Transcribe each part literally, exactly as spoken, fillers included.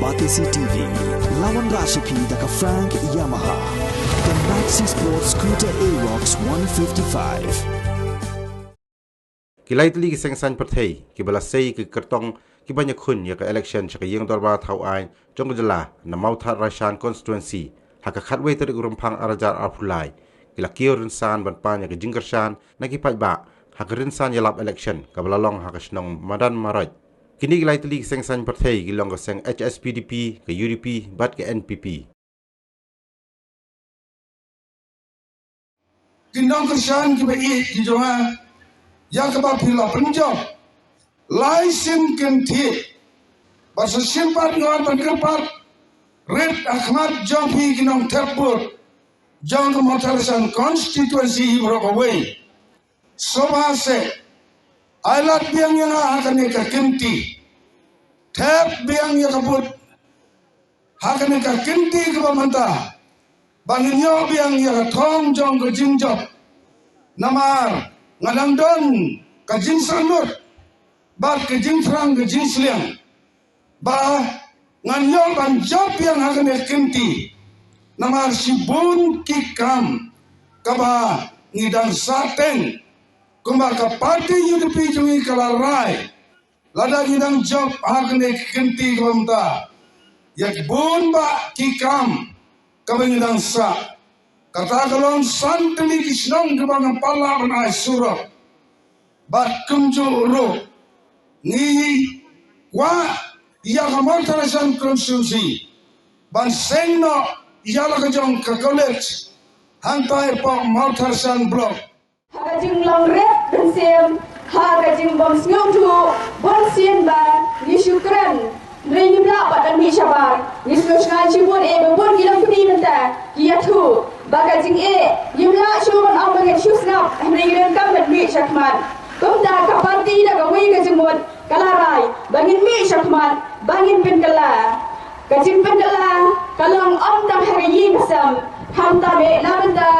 R T C T V, la wanrah sha phi da ka Frank Yamaha, ka Maxi Sport Scooter Aerox one fifty-five. Ki lai tylli ki seng saiñ pyrthei kiba la sei ki kyrtong kiba ïakhun ïa ka election sha ka ïing dorbar thaw aiñ jong ka jylla na Mawthadraishan constituency ha ka khatwei tarik u Rymphang ar hajar arphew lai ki la kiew rynsan ban pan ïa ka jingkyrshan na ki paidbah ha ka rynsan ïalap election kaba la long ha ka shnong Madan Maroj. Kine ki lai tylli ki seng saiñ pyrthei ki long ka seng H S P D P, ka U D P bad ka N P P. Ki nongkyrshan kiba ïeit ki jong nga, ïa kaba phi la pynjop lai sien kynthih, ba sa shim pat ngon ban kyrpad rit ha khmat jong phi ki nongthep vote jong ka Mawthadraishan constituency hi baroh kawei. Sngewbha seh, ai lad biang ïa nga ha kane ka kynti. Thep biang ïa ka vote ha kane ka kynti kaba mynta, ba ngin ïoh biang ïa ka thong jong ka jingjop. Namar nga dang don ka jingsangnud bad ka jingthrang ka jingsliang ba ngan ïoh ban jop biang ha kane ka kynti. Namar shibun ki kam kaba ngi dang sah teng, kumba ka party U D P jong ngi ka la rai, lada ngi dang jop ha kane ka kynti kaba mynta, ïa ki bun bah ki kam kaba ngi dang sah. Kata ka long san tylli ki shnong kaba ngan pynlah ban ai surok. Bad kumjuh ruh ngi kwah ïa ka Mawthadraishan constituency ban seng noh ïa la ka jong ka college hangtai hapoh Mawthadraishan block. Ha ka jinglong rit mynsiem, ha ka jingbym sngewthuh, bun sien ba ngi shu kren, hynrei ngim lah pat ban mih shabar. Ngi sngewsynei shibun eh ba bun ki longkmie mynta ki ïathuh ba ka jingeh ngim lah shuh ban ong ba ngin shu sngap, hynrei ngi donkam ban mih shakhmat. Kumta ka party da kawei ka jingmut ka la rai ba ngin mih shakhmat, ba ngin pynkylla. Ka jingpynkylla ka long ym tang ha ka ïing ka sem, khamtam eh na bynta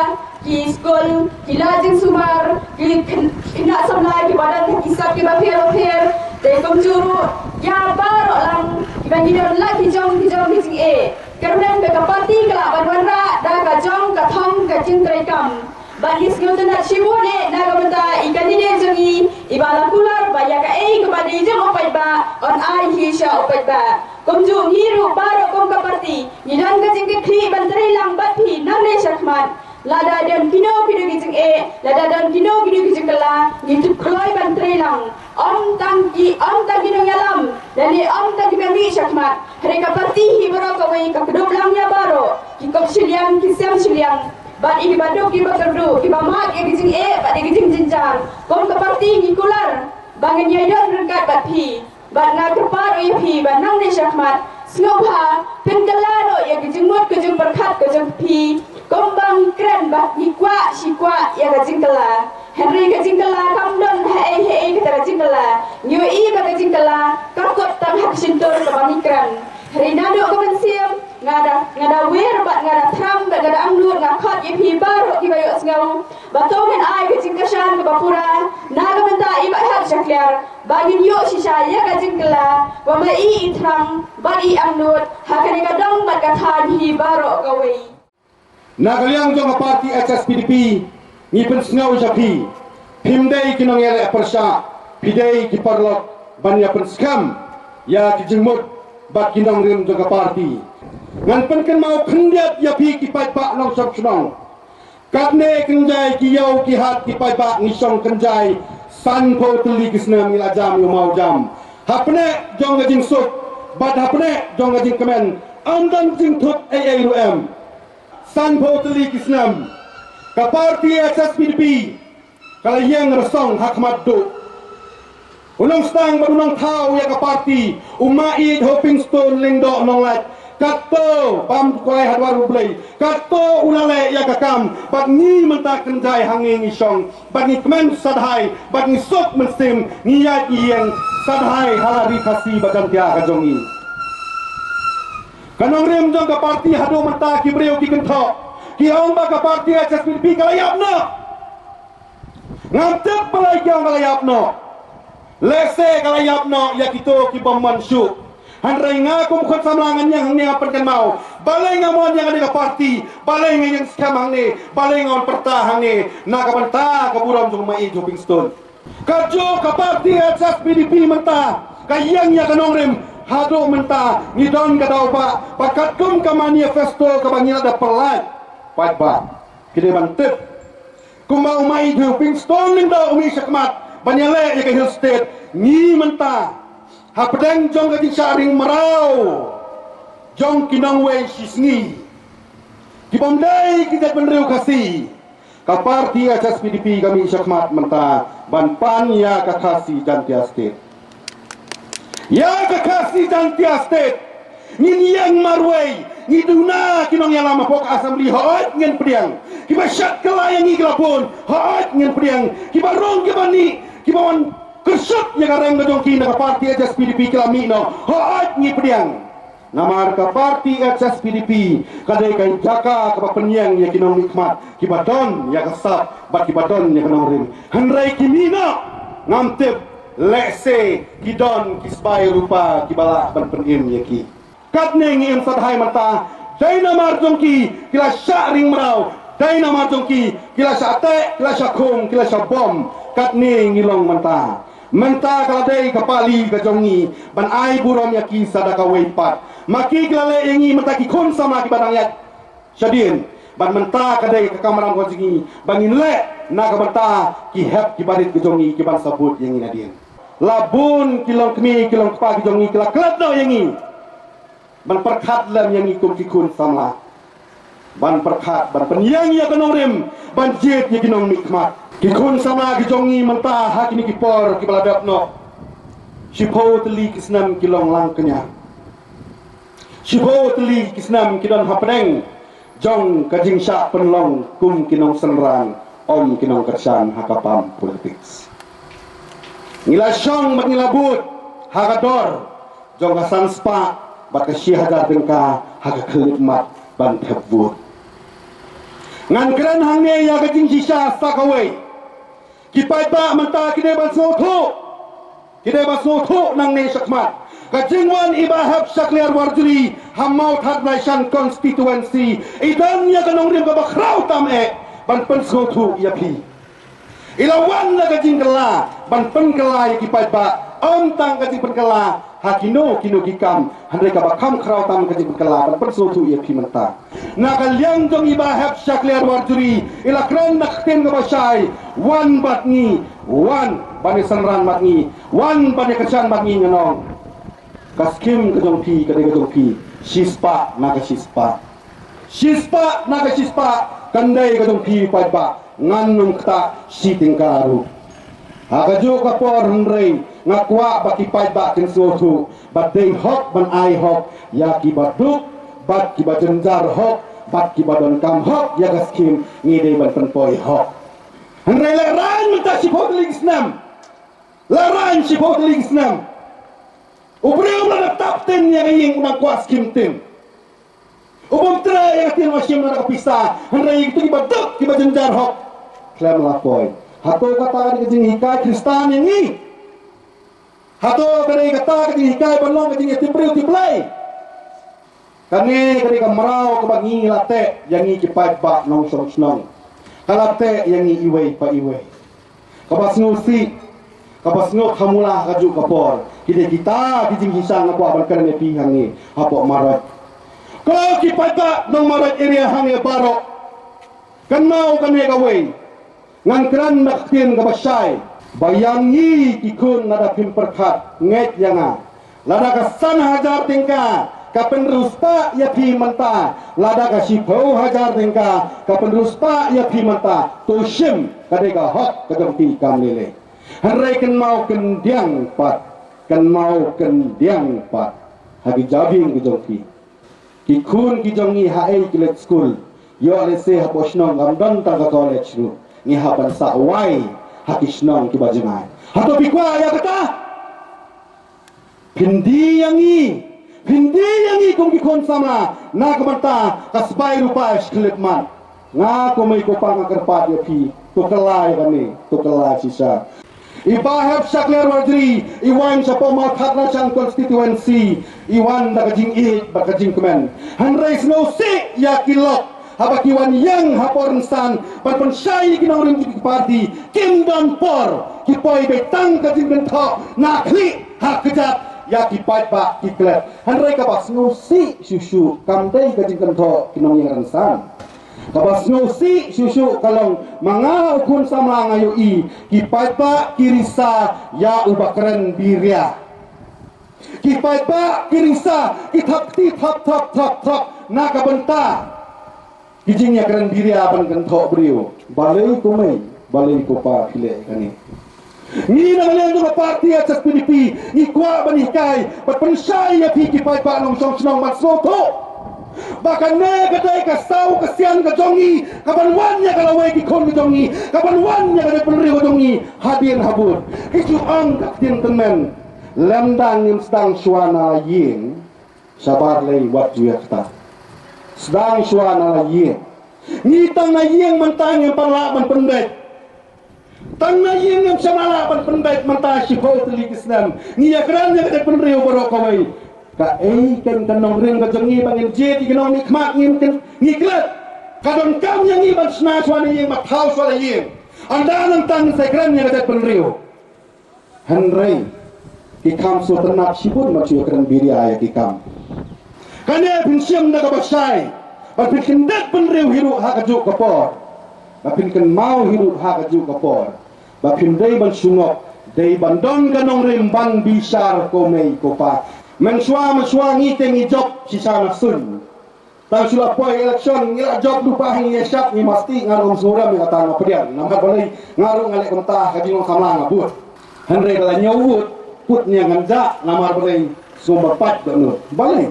ki skul, ki la jingsumar, ki khyn-, khynnah samla kiba don ha ki sap kiba pher bapher, te kumjuh ruh ïa baroh lang kiba ngi don la ki jong ki jong ki jingeh. Kyrmen ba ka party ka lah ban wanrah da ka jong ka thong ka jingtrei kam. Bad ngi sngewtynnat shibun eh na ka bynta i candidate jong ngi iba la kular ba ïa kaei kaba dei jong u paidbah yn ai hi sha u paidbah. Kumjuh ngi ruh baroh kum ka party ngi don ka jingkitkhlieh ban trei lang bad phi nangne shakhmat. Lada don kino kino ki jingeh, lada don kino kino ki jingkylla, ngi tip kloi ban trei lang. Ym tang ki, ym tang ki nongïalam, lane ym tang kiba mih shakhmat. Hynrei ka party hi baroh kawei ka kdup lang ïa baroh, ki kop shiliang, ki sem shiliang. Bad ïa kiba duk, kiba kyrduh, kiba mad ïa ki jingeh bad ïa ki jingjynjar. Kum ka party ngi kular ba ngin ïai don ryngkat bad phi. Bad nga kyrpad ruh ïa phi ba nangne shakhmat, sngewbha pynkylla noh ïa ki jingmut ki jingpyrkhat ki jong phi. Kumba ngi kren ba ngi kwah shi kwah ïa ka jingkylla. Hynrei ka jingkylla kam don haei haei kata ka jingkylla. Ngi ïohi ba ka jingkylla ka kut tang ha ka shyntur kaba ngi kren. Hynrei naduh ka mynsiem nga da, nga da wer bad nga da thram bad nga da angnud, nga khot ïa phi baroh kiba ïohsngew ba to ngin ai ka jingkyrshan kaba pura na ka bynta i Bah Hep Shakliar, ba ngin ïoh shisha ïa ka jingkylla, ba ma i i thrang bad i angnud ha kane ka dong bad ka thaiñ hi baroh kawei. Na ka liang jong ka party H S P D P, ngi pynsngew sha phi, phim dei ki nongïaleh pyrshah, phi dei ki paralok ban ïa pynskhem ïa ki jingmut bad ki nongrim jong ka party. Ngan pynkynmaw khyndiat ïa phi ki paidbah nongshong shnong. Katne kynjai ki ïew ki hat ki paidbah ngi shong kynjai sanphew tylli ki snem ngi la jam ïa u mawjam. Hapdeng jong ka jingsuk bad hapdeng jong ka jingkmen, ym don jingthut ei ei ruh em. Sanphew tylli ki snem ka party H S P D P ka la ïeng rasong ha khmat duh. U nongsdang bad u nongthaw ïa ka party, u Maieit Hopingstone Lyngdoh Nonglait, katto bam kwai ha dwar U Blei, katto u la leh ïa ka kam, bad ngi mynta kynjai ha ngi ngi shong, bad ngi kmen shadhai, bad ngi suk mynsiem, ngi ïaid ngi ïeng shadhai ha la ri Khasi bad Jaintia ka jong ngi. Ka nongrim jong ka party haduh mynta ki briew ki kynthoh, ki ong ba ka party H S P D P ka la ïap noh. Ngam tip balei ki ong ka la ïap noh. Lehse ka la ïap noh ïa kito ki bym mon shuh. Hynrei nga kum khun samla ngan ïeng hangne nga pynkynmaw. Balei nga mon ïa kane ka party, balei nga ïeng skhem hangne, balei nga wan pyrta hangne na ka bynta ka burom jong u Maieit Hopingstone. Kajuh ka party H S P D P mynta ka ïeng ïa ka nongrim, haduh mynta ngi don ka daw ba, ba katkum ka manifesto kaba ngi la da pyllait, paidbah ki dei ban tip. Kumba u Maieit Hopingstone Lyngdoh u mih shakhmat ban ïaleh ïa ka Hill State, ngi mynta hapdeng jong ka jingshah ring mraw jong ki nongwei shisngi ki bym dei ki jaitbynriew Khasi, ka party H S P D P ka mih shakhmat mynta ban pan ïa ka Khasi Jaintia State. Ïa ka Khasi Jaintia State ngin ïeng marwei, ngi duna ki nongïalam hapoh ka Assembly, hooid ngin pdiang. Kiba shad kylla ïa ngi ki la bun, hooid ngin pdiang. Kiba rung kiba nih, kiba wan kyrsut ïa ka reng ka jong ki na ka party H S P D P ki la mih noh, hooid ngi pdiang. Namar ka party H S P D P ka dei ka jaka kaba pynïeng ïa ki nongmihkhmat kiba don ïa ka sap bad kiba don ïa ka nongrim. Hynrei ki mih noh, ngam tip lehse ki don ki sbai rupa kiba lah ban pynim ïa ki. Katne ngi im sat hai mynta, dei namar jong ki ki la shah ring mraw, dei namar jong ki ki la shah teh, ki la shah khum, ki la shah bom. Katne ngi long mynta. Mynta ka la dei ka pali ka jong ngi ban ai burom ïa ki sa da kawei pat. Ma ki ki la leh ïa ngi mynta ki khun samla kiba dang ïaid shadien. Bad mynta ka dei ka kamram ka jong ngi ba ngin leh na ka bynta ki hep ki barit ki jong ngi kiban sa bud ïa ngi nadien. La bun ki longkmie ki longkpa ki jong ngi ki la klet noh ïa ngi ban pyrkhat lem ïa ngi kum ki khun samla, ban pyrkhat ban pynïeng ïa ka nongrim, ban jied ïa ki nongmihkhmat. Ki khun samla ki jong ngi mynta ha kine ki por kiba la dep noh, shiphew tylli ki snem ki long lang kñia. Shiphew tylli ki snem ki don hapdeng jong ka jingshah pynlong kum ki nongsynran, ym ki nongkyrshan ha ka pam politics. Ngi la shong bad ngi la bud ha ka dor jong ka san spah bad ka shi hajar tyngka ha ka khyllipmat ban thep vote. Ngan kren hangne ïa ka jingshisha sa kawei. Ki paidbah mynta ki dei ban sngewthuh. Ki dei ban sngewthuh nangne shakhmat. Ka jingwan i Bah Hep Shakliar Warjri ha Mawthadraishan constituency, i don ïa ka nongrim kaba khraw tam eh ban pynsngewthuh ïa phi. I la wan da ka jingkylla ban pynkylla ïa ki paidbah, ym tang ka jingpynkylla ha kino kino ki kam, hynrei kaba kham khraw tam ka jingpynkylla ban pynsngewthuh ïa phi mynta. Na ka liang jong i Bah Hep Shakliar Warjri, i la kren na ka ktien kaba shai, wan bad ngi, wan ban ïasynran bad ngi, wan ban ïakyrshan bad ngi, ngan ong. Ka skim ka jong phi ka dei ka jong phi, shispah na ka shispah. Shispah na ka shispah kan dei ka jong phi paidbah, ngan ym ktah shi tyngka ruh. Ha kajuh ka por hynrei nga kwah ba ki paidbah kin sngewthuh ba dei hok ban ai hok ïa kiba duk bad kiba jynjar hok bad kiba donkam hok ïa ka skim, ngi dei ban pynpoi hok. Hynrei la raiñ mynta shiphew tylli ki snem. La raiñ shiphew tylli ki snem. U briew u la dep tap tin ïa ka ïing, u nang kwah skim tin. U bym treh ïa ka tin ba shim na ka pisa, hynrei ïa kito kiba duk kiba jynjar hok khlem la poi. Hato kata ka dei ka jinghikai Khristan ïa ngi? Hato ka dei kata ka jinghikai ban long ka jingïatip briew tip Blei? Kane ka dei ka mraw kaba ngi la teh ïa ngi ki paidbah nongshong shnong. Ka la teh ïa ngi iwei pa iwei. Kaba sngewsih, kaba sngewkhamula ha kajuh ka por, ki dei kita ki jingshisha nga kwah ban kren ïa phi hangne hapoh Marwet. Ko ki paidbah nong Marwet area hangne baroh, kynmaw kane kawei. Ngan kren na ka ktien kaba shai ba ïa ngi ki khun, lada phim pyrkhat ngeit ïa nga. Lada ka san hajar tyngka ka pynriewspah ïa phi mynta, lada ka shiphew hajar tyngka ka pynriewspah ïa phi mynta, to shim, ka dei ka hok ka jong phi kam lei lei. Hynrei kynmaw kyndiang pat, kynmaw kyndiang pat ha ki jabieng ki jong phi. Ki khun ki jong ngi ha ei ki leit skul, ïoh lehse hapoh shnong kam don tang ka college ruh, ngi hap ban sah wai ha ki shnong kiba jngai. Hato phi kwah ïa kata? Phin die ïa ngi, phin die ïa ngi kum ki khun samla na ka bynta ka sbai rupa shi khyllipmat. Nga kum i ko pa nga kyrpad ïa phi, to kylla ïa kane, to kylla shisha. I Bah Hep Shakliar Warjri i wan shapoh Mawthadraishan constituency, i wan da ka jingïeit bad ka jingkmen. Hynrei sngewsih ïa ki lok haba ki wan ïeng hapoh rynsan ban pynshai ïa ki nongrim ki parti, kim don por, ki poi beit tang ka jingkynthoh na khlieh ha kjat ïa ki paidbah ki klet. Hynrei kaba sngewsih shuh shuh kam dei ka jingkynthoh ki nongïeng rynsan. Kaba sngewsih shuh shuh ka long, ma nga u khun samla nga ïohi ki paidbah ki risa ïa uba kren biria. Ki paidbah ki risa, ki thap kti thap thap thap thap na ka bynta ki jingïakren biria ban kynthoh briew. Balei ko mei, balei ko pa phi leh kane? Ngi na ka liang jong ka parti H S P D P ngi kwah ban hikai bad pynshai ïa phi ki paidbah nongshong shnong ban sngewthuh ba kane ka dei ka saw ka sian ka jong ngi kaban wan ïa ka lawei ki khun ka jong ngi, kaban wan ïa ka jaitbynriew ka jong ngi hadien habud. Ki ju ong ka ktien tymmen, lymda ngim sdang shuwa na la ïing, shabar lei wat ju ïa kata. Sdang shuwa na la ïing. Ngi tang na ïing mynta ngim pat lah ban pynbeit. Tang na ïing ngim shym lah ban pynbeit mynta shiphew tylli ki snem. Ngi ïakren ïa ka jaitbynriew baroh kawei. Kaei kein ka nongrim ka jong ngi ba ngin jied ïa ki nongmihkhmat ngim ken ngi klet. Ka donkam ïa ngi ban shna shuwa na ïing, ban thaw shuwa na ïing. Ynda nangta ngin sa ïakren ïa ka jaitbynriew. Hynrei ki kam sngewtynnat shibun ban shu ïakren biria ïa ki kam. Kane phin shim da kaba shai, ba phin kyndit bynriew hi ruh ha kajuh ka por, ba phin kynmaw hi ruh ha kajuh ka por, ba phin dei ban shu ngop, dei ban don ka nongrim ban bishar ko mei ko pa. Mynshuwa mynshuwa ngi te ngi jop shisha na suiñ. Tang shu la poi election ngi la jop lypa, ngi ïa shad, ngi masti, nga ruh ngam sngewrem ïa kata, nga pdiang. Namar balei? Nga ruh nga leh kumta, ka jinglong samla nga bud. Hynrei ka la ñiew bud, kut ñiang ngan jah, namar balei? Sngewbha pat ba nud. Balei?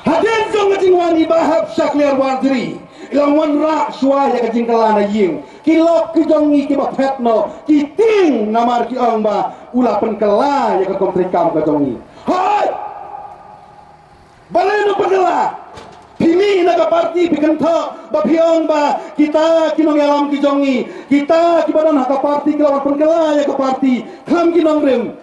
Hadien jong ka jingwan i Bah Hep Shakliar Warjri, i la wanrah shuwa ïa ka jingkylla na ïing. Ki lok ki jong ngi kiba phet noh ki tieng, namar ki ong ba u la pynkylla ïa ka kam treikam ka jong ngi. Hooid! Balei ngi pynkylla? Phi mih na ka parti phi kynthoh ba phi ong ba kita ki nongïalam ki jong ngi, kita kiba don ha ka parti ki la wan pynkylla ïa ka parti khlem ki nongrim.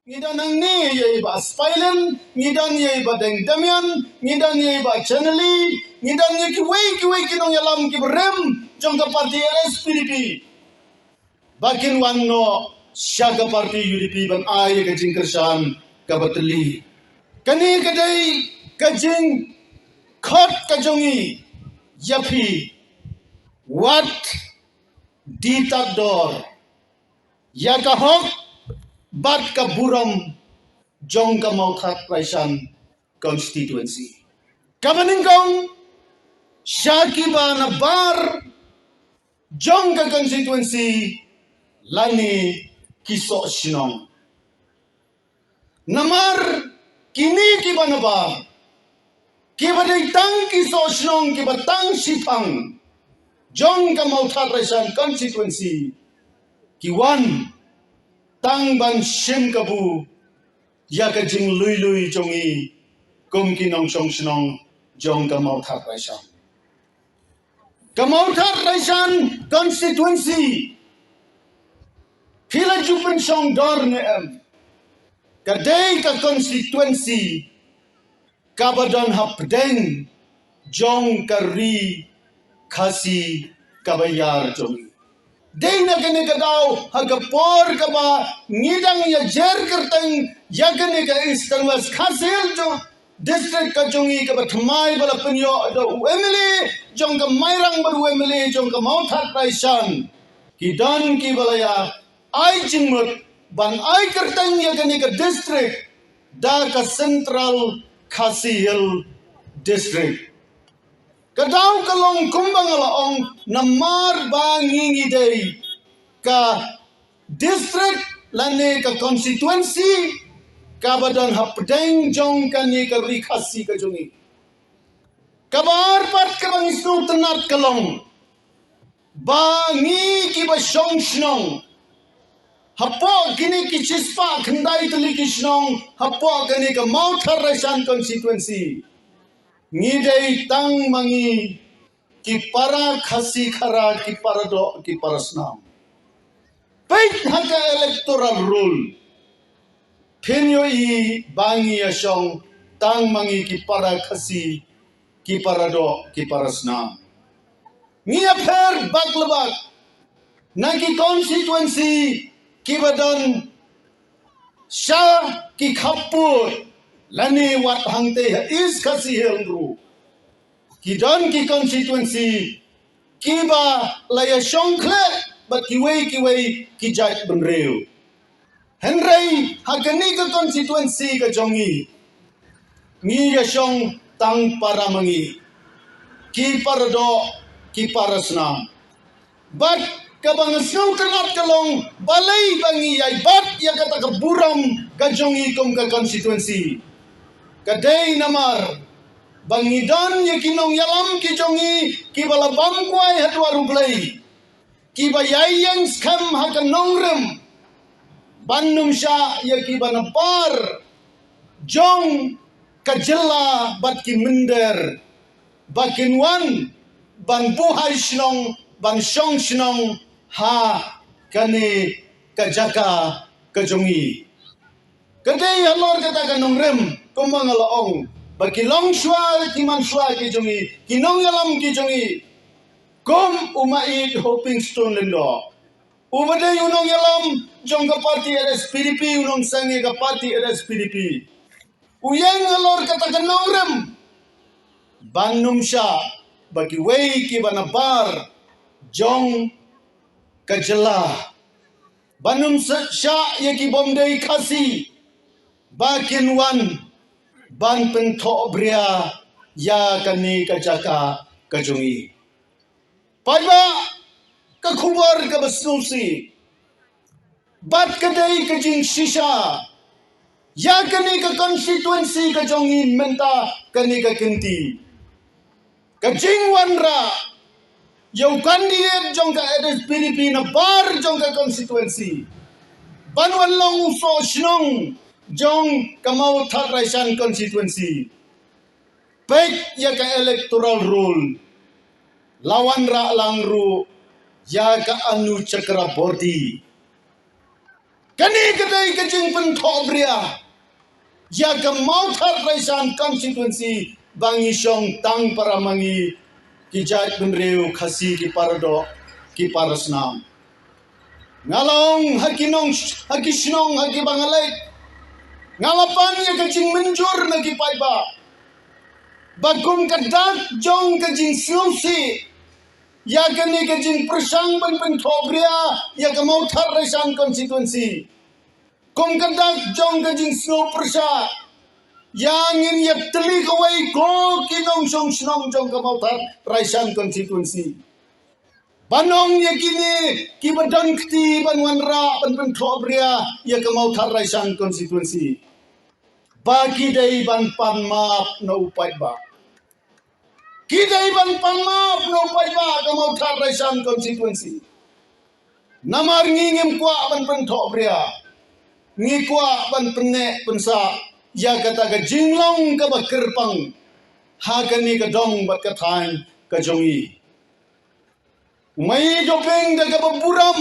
Ngi don hangne ïa i Bah Spailen, ngi don ïa i Bah Deng Damian, ngi don ïa i Bah Chanali, ngi don ïa kiwei kiwei ki nongïalam kiba rim jong ka parti L S P D P. Ba kin wan noh sha ka parti U D P ban ai ka jingkyrshan kaba tylli. Kane ka dei ka jingkhot ka jong ngi ïa phi, wat die tad dor ïa ka hok bad ka burom jong ka Mawthadraishan constituency. Kaba nyngkong, sha kiba nabar jong ka constituency lane ki soh shnong. Namar kine kiba nabar, kiba dei tang ki soh shnong, kiba tang shiphang jong ka Mawthadraishan constituency, ki wan tang ban shim kabu ïa ka jinglui lui jong ngi kum ki nongshong shnong jong ka Mawthadraishan. Ka Mawthadraishan constituency, phi la ju pynshong dor ne em? Ka dei ka constituency kaba don hapdeng jong ka ri Khasi kaba ïar jong ngi. Dei na kane ka daw, ha ka por kaba ngi dang ïa jer kyrteng ïa kane ka Eastern West Khasi Hills jong, district ka jong ngi, kaba thymmai ba la pynïoh da u M L A jong ka Mairang bad u M L A jong ka Mawthadraishan, ki don kiba la ïa ai jingmut ban ai kyrteng ïa kane ka district da ka Central Khasi Hills District. Ka daw ka long kumba nga la ong, namar ba ngi ngi dei ka district lane ka constituency kaba don hapdeng jong kane ka ri Khasi ka jong ngi. Kaba ar pat kaba ngi sngewtynnat ka long ba ngi kiba shong shnong hapoh kine ki shispah khyndai tylli ki shnong hapoh kane ka Mawthadraishan constituency, ngi dei tang ma ngi ki para Khasi Khara, ki para doh, ki para snam. Peit ha ka electoral roll. Phin ïohi ba ngi ïa shong tang ma ngi ki para Khasi, ki para doh, ki para snam. Ngi ïa pher bak la bak na ki constituency kiba don sha ki khappud lane wat hangtei ha East Khasi Hills ruh. Ki don ki constituency kiba la ïa shong khleh bad kiwei kiwei ki jait bynriew. Hynrei ha kane ka constituency ka jong ngi, ngi ïa shong tang para ma ngi, ki para doh, ki para snam. Bad kaba nga sngew kynat ka long balei ba ngi ïai bat ïa kata ka burom ka jong ngi kum ka constituency. Ka dei namar ba ngi don ïa ki nongïalam ki jong ngi kiba la bam kwai ha dwar U Blei, kiba ïai ïeng skhem ha ka nongrim ban nym shah ïa kiba nabar jong ka jylla bad ki mynder ba kin wan ban buhai shnong, ban shong shnong ha kane ka jaka ka jong ngi. Ka dei halor kata ka nongrim kumba nga la ong ba ki longshuwa ki manshuwa ki jong ngi, ki nongïalam ki jong ngi, kum u Maieit Hopingstone Lyngdoh, uba dei u nongïalam jong ka party H S P D P, u nongseng ïa ka party H S P D P, u ïeng halor kata ka nongrim ban nym shah ba kiwei kiba nabar jong ka jylla, ban nym shah ïa ki bym dei Khasi ba kin wan ban pynthohbria ïa kane ka jaka ka jong ngi. Paidbah, ka khubor kaba sngewsih bad ka dei ka jingshisha ïa kane ka constituency ka jong ngi mynta, kane ka kynti, ka jingwanrah ïa u candidate jong ka H S P D P nabar jong ka constituency ban wan long u soh shnong jong ka Mawthadraishan constituency. Peit ïa ka electoral roll, la wanrah lang ruh ïa ka Anu Chakraborty. Kane ka dei ka jingpynthohbria ïa ka Mawthadraishan constituency ba ngi shong tang para ma ngi, ki jait bynriew Khasi, ki para doh, ki para snam. Nga la ong ha ki nong, ha ki shnong ha kiba nga leit, nga la pan ïa ka jingmynjur na ki paidbah ba kum ka dak jong ka jingsngewsih ïa kane ka jingpyrshang ban pynthohbria ïa ka Mawthadraishan constituency, kum ka dak jong ka jingsngewpyrshah ïa ngin ïa tylli kawei ko ki nongshong shnong jong ka Mawthadraishan constituency. Ban ong ïa kine kiba don kti ban wanrah ban pynthohbria ïa ka Mawthadraishan constituency ba ki dei ban pan map na u paidbah. Ki dei ban pan map na u paidbah ka Mawthadraishan constituency. Namar ngi ngim kwah ban pynthohbria, ngi kwah ban pynneh pynsah ïa kata ka jinglong kaba kyrpang ha kane ka dong bad ka thaiñ ka jong ngi. U Maieit Hoping da kaba burom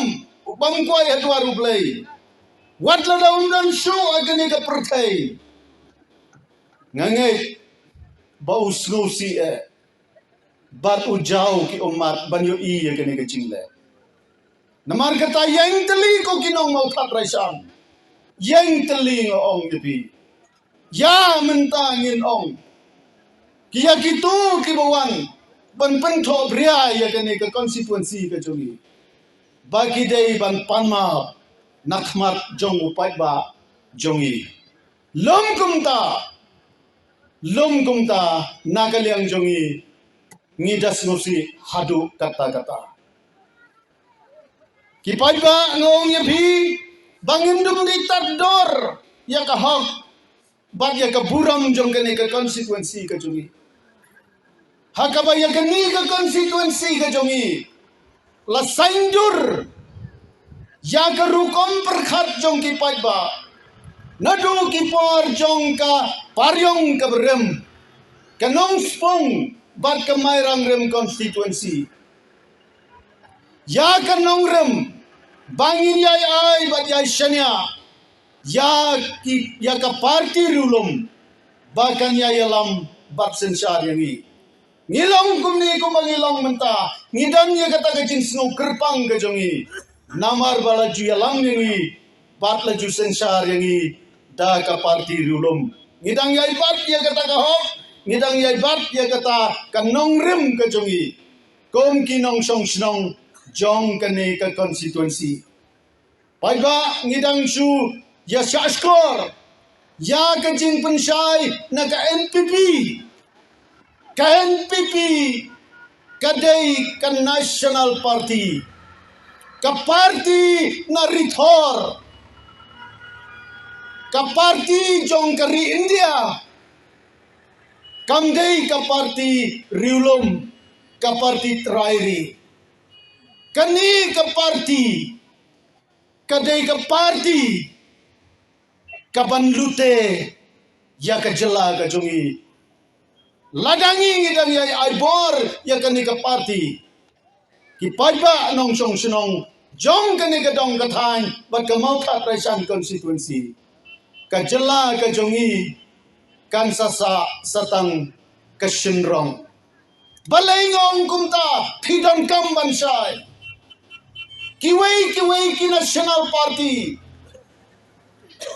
u bam kwai ha dwar U Blei, wat lada um don shuh ha kane ka pyrthei, nga ngeit ba u sngewsih eh bad u jaw ki ummat ban ïohi ïa kane ka jingleh. Namar kata ïeng tylli ko ki nong Mawthadraishan, ïeng tylli, nga ong ïa phi. Ïa mynta ngin ong, ki ïa kito kiba wan ban pynthohbria ïa kane ka constituency ka jong ngi ba ki dei ban pan map na khmat jong u paidbah jong ngi. Lum kumta, lum kumta na ka liang jong ngi, ngi da sngewsih haduh katta katta. Ki paidbah, nga ong ïa phi ba ngin dum dei tad dor ïa ka hok bad ïa ka burom jong kane ka constituency ka jong ngi. Ha kaba ïa kane ka constituency ka jong ngi la saiñdur ïa ka rukom pyrkhat jong ki paidbah naduh ki por jong ka Pariong ka Barim, ka Nongspung bad ka Mairang Rim constituency. Ïa ka nongrim ba ngin ïai ai bad ïai shaniah ïa ki, ïa ka parti riewlum ba kan ïai ïalam bad synshar ïa ngi. Ngi long kumne kumba ngi long mynta, ngi don ïa kata ka jingsngew kyrpang ka jong ngi. Namar ba la ju ïalam ïa ngi bad la ju synshar ïa ngi da ka parti riewlum. Ngi dang ïai bat ïa kata ka hok, ngi dang ïai bat ïa kata ka nongrim ka jong ngi kum ki nongshong shnong jong kane ka constituency. Paidbah, ngi dang shu ïa shahshkor ïa ka jingpynshai na ka N P P. Ka N P P ka dei ka National Party, ka parti na rithor, ka parti jong ka ri India. Kam dei ka parti riewlum, ka parti trai ri. Kane ka parti ka dei ka parti kaban lute ïa ka jylla ka jong ngi. Lada ngi ngi dang ïai ai bor ïa kane ka parti, ki paidbah nongshong shnong jong kane ka dong ka thaiñ bad ka Mawkhatraishan constituency, ka jylla ka jong ngi kan sa sah satang ka shynrong. Balei nga ong kumta? Phi donkam ban shai. Kiwei kiwei ki National Party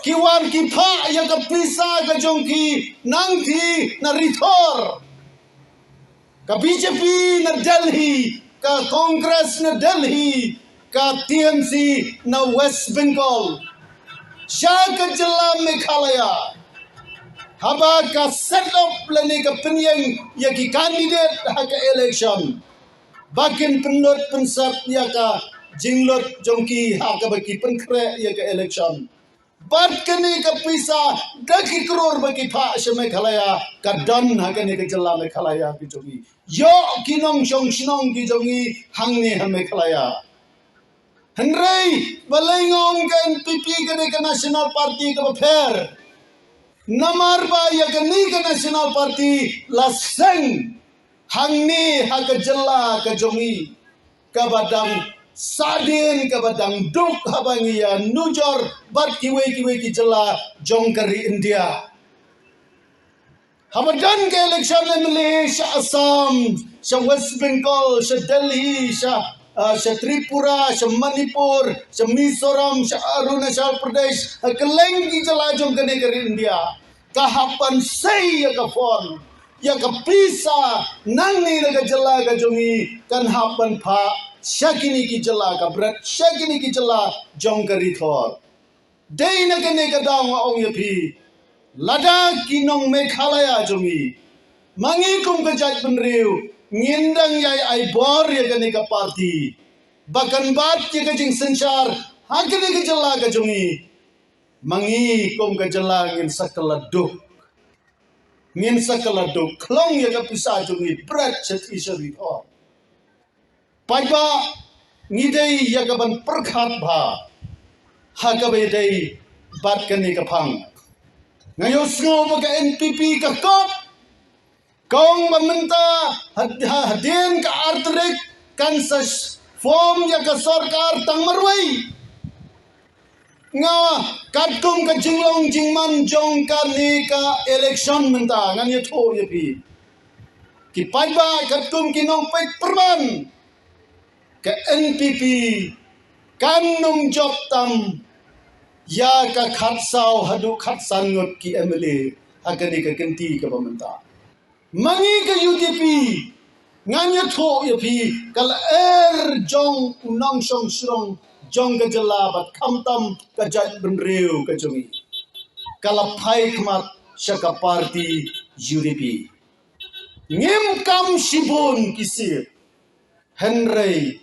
ki wan ki phah ïa ka pisa ka jong ki nangta na rithor. Ka B J P na Delhi, ka Congress na Delhi, ka T M C na West Bengal, sha ka jylla Meghalaya, haba ka set up lane ka pynïeng ïa ki candidate ha ka election, ba kin pynlut pynsat ïa ka jinglut jong ki ha kaba ki pynkhreh ïa ka election. Bad kane ka pisa da ki klur ba ki phah sha Meghalaya ka don ha kane ka jylla Meghalaya ka jong ngi. Ïoh ki nongshong shnong ki jong ngi hangne ha Meghalaya. Hynrei balei nga ong ka N P P ka dei ka National Party kaba pher? Namar ba ïa kane ka National Party la seng hangne ha ka jylla ka jong ngi, kaba dang sahdien, kaba dang duk haba ngi ïa nujor bad kiwei kiwei ki jylla jong ka ri India. Haba don ka election M L A sha Assam, sha West Bengal, sha Delhi, sha, ah, sha Tripura, sha Manipur, sha Mizoram, sha Arunachal Pradesh, ha kylleng ki jylla jong kane ka ri India, ka hap ban sei ïa ka fund, ïa ka pisa nangne na ka jylla ka jong ngi, kan hap ban phah sha kine ki jylla, ka bret sha kine ki jylla jong ka ri thor. Dei na kane ka daw nga ong ïa phi, lada ki nong Meghalaya jong ngi, ma ngi kum ka jaitbynriew, ngin dang ïai ai bor ïa kane ka parti ba kan bat ïa ka jingsynshar ha kane ka jylla ka jong ngi, ma ngi kum ka jylla ngin sa kylla duk. Ngin sa kylla duk khlong ïa ka pisa jong ngi bret sha ki sha ri thor. Paidbah, ngi dei ïa kaban pyrkhat bha ha kaba ïadei bad kane ka phang. Nga ïohsngew ba ka N P P ka kop, ka ong ba mynta had-, ha-, hadien ka ar tarik kan sa form ïa ka sorkar tang marwei. Nga, katkum ka jinglong jingman jong kane ka election mynta, ngan ïathuh ïa phi, ki paidbah, katkum ki nongpeit pyrman, ka N P P kan ym jop tam ïa ka khatsaw haduh khatsan ngut ki M L A ha kane ka kynti kaba mynta. Ma ngi ka U D P, ngan ïathuh ïa phi, ka lyer jong u nongshong shnong jong ka jylla bad khamtam ka jaitbynriew ka jong ngi, ka la phai khmat sha ka parti U D P. Ngim kam shibun ki seat, hynrei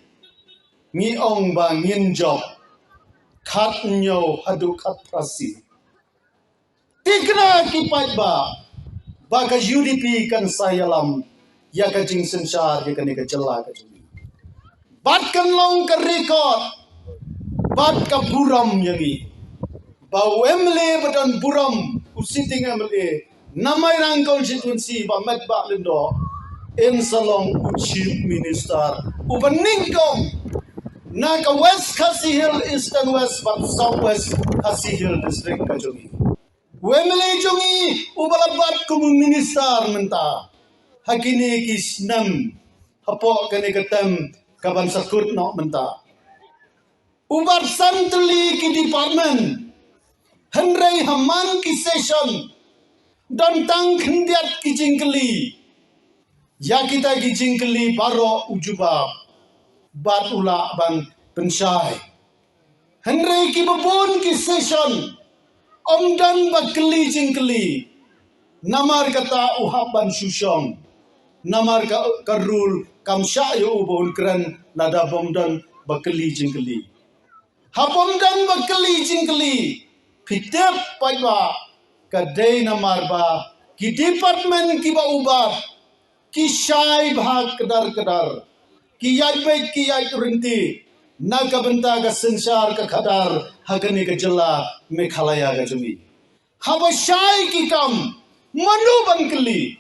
ngi ong ba ngin jop khathynñiew haduh khatphra seat. Thikna ki paidbah ba ka U D P kan sa ïalam ïa ka jingsynshar ïa kane ka jylla ka jong ngi. Bad kan long ka record bad ka burom ïa ngi, ba u M L A ba don burom, u sitting M L A na Mairang constituency, Bah Metbah Lyngdoh, in sa long u Chief Minister uba nyngkong na ka West Khasi Hills, Eastern West bad South West Khasi Hills District ka jong ngi. U MLA jong ngi uba la bat kum u minister mynta ha kine ki snem, hapoh kane ka term kaban sa kut noh mynta. U bat san tylli ki department, hynrei ha man ki session don tang khyndiat ki jingkylli. Ïa kita ki jingkylli baroh u jubab bad u lah ban pynshai. Hynrei kiba bun ki session ym don ba kylli jingkylli. Namar kata u hap ban shu shong. Namar ka, ka rule kam shah ïa u ba un kren lada bym don ba kylli jingkylli. Haba ym don ba kylli jingkylli, phi tip paidbah, ka dei namar ba ki department kiba u bat ki shai bha kdar kdar, ki ïaid beit ki ïaid ryntih na ka bynta ka synshar ka khadar ha kane ka jylla Meghalaya ka jong ngi. Haba shai ki kam, mano ban kylli?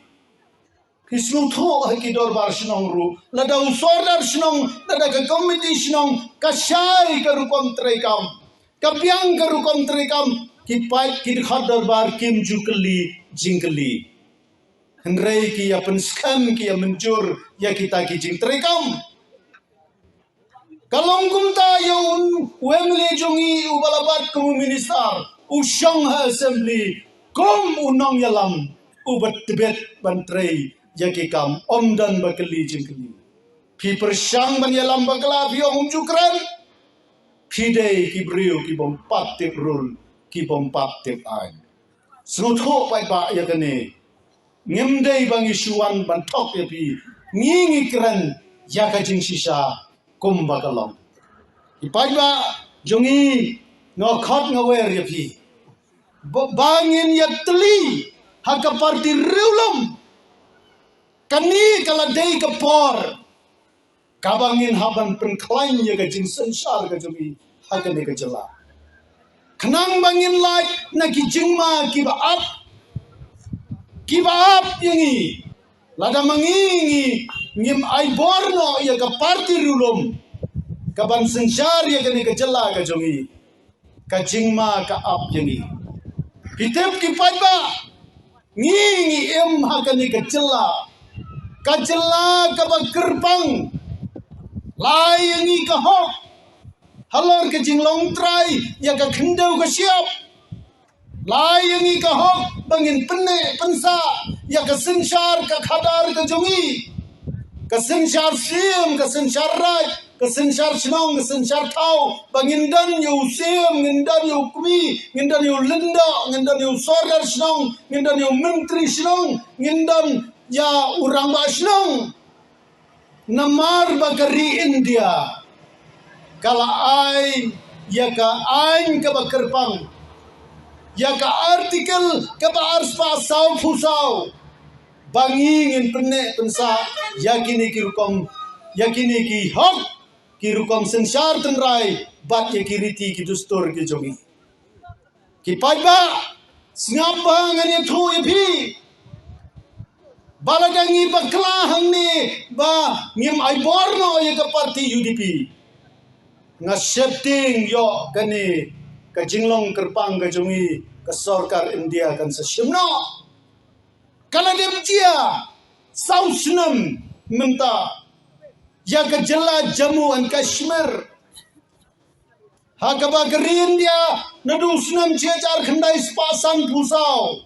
Phi sngewthuh ha ki dorbar shnong ruh, lada u sordar shnong, lada ka komiti shnong ka shai ka rukom treikam, ka biang ka rukom treikam, ki paid ki dkhot dorbar kim ju kylli jingkylli. Hynrei ki ïa pynskhem, ki ïa mynjur ïa kita ki jingtreikam. Ka long kumta ïa u MLA jong ngi uba la bat kum u minister, u shong ha assembly kum u nongïalam uba tbit ban trei ïa ki kam, ym don ba kylli jingkylli. Phi pyrshang ban ïalam bakla, phi ong ym ju kren. Phi dei ki briew ki bym pat tip rule, ki bym pat tip aiñ. Sngewthuh paidbah ïa kane. Ngim dei ba ngi shu wan ban thok ïa phi. Ngi ngi kren ïa ka jingshisha kumba ka long. Ki paidbah jong ngi, nga khot nga wer ïa phi ba, ba ngin ïatylli ha ka party riewlum. Kane ka la dei ka por kaba ngin hap ban pynkhlaiñ ïa ka jingsynshar ka jong ngi ha kane ka jylla. Khnang ba ngin lait na ki jingma kiba ap, kiba ap ïa ngi. Lada ma ngi, ngi ngim ai bor noh ïa ka party riewlum kaban synshar ïa kane ka jylla ka jong ngi, ka jingma ka ap ïa ngi. Phi tip ki paidbah, ngi ngi im ha kane ka jylla, ka jylla kaba kyrpang. Lai ïa ngi ka hok halor ka jinglong trai ïa ka khyndew ka shyiap. Lai ïa ngi ka hok ba ngin pynneh pynsah ïa ka synshar ka khadar ka jong ngi. Ka synshar siem, ka synshar raid, ka synshar shnong, ka synshar thaw, ba ngin don ïa u siem, ngin don ïa u kmie, ngin don ïa u lyngdoh, ngin don ïa u sordar shnong, ngin don ïa u myntri shnong, ngin don ïa u rangbah shnong. Namar ba ka ri India ka la ai ïa ka aiñ kaba kyrpang, ïa ka article kaba arspah sawphew saw, ba ngi ngin pynneh pynsah ïa kine ki rukom, ïa kine ki hok, ki rukom synshar tynrai bad ïa ki riti ki dustur ki jong ngi. Ki paidbah, sngap ba ngan ïathuh ïa phi ba lada ngi bakla hangne ba ngim ai bor noh ïa ka party UDP, nga sheptieng ïoh kane ka jinglong kyrpang ka jong ngi, ka sorkar India kan sa shim noh. Ka la dep jia saw snem mynta ïa ka jylla Jammu and Kashmir, ha kaba ka ri India naduh u snem shi hajar khyndai spah sanphew saw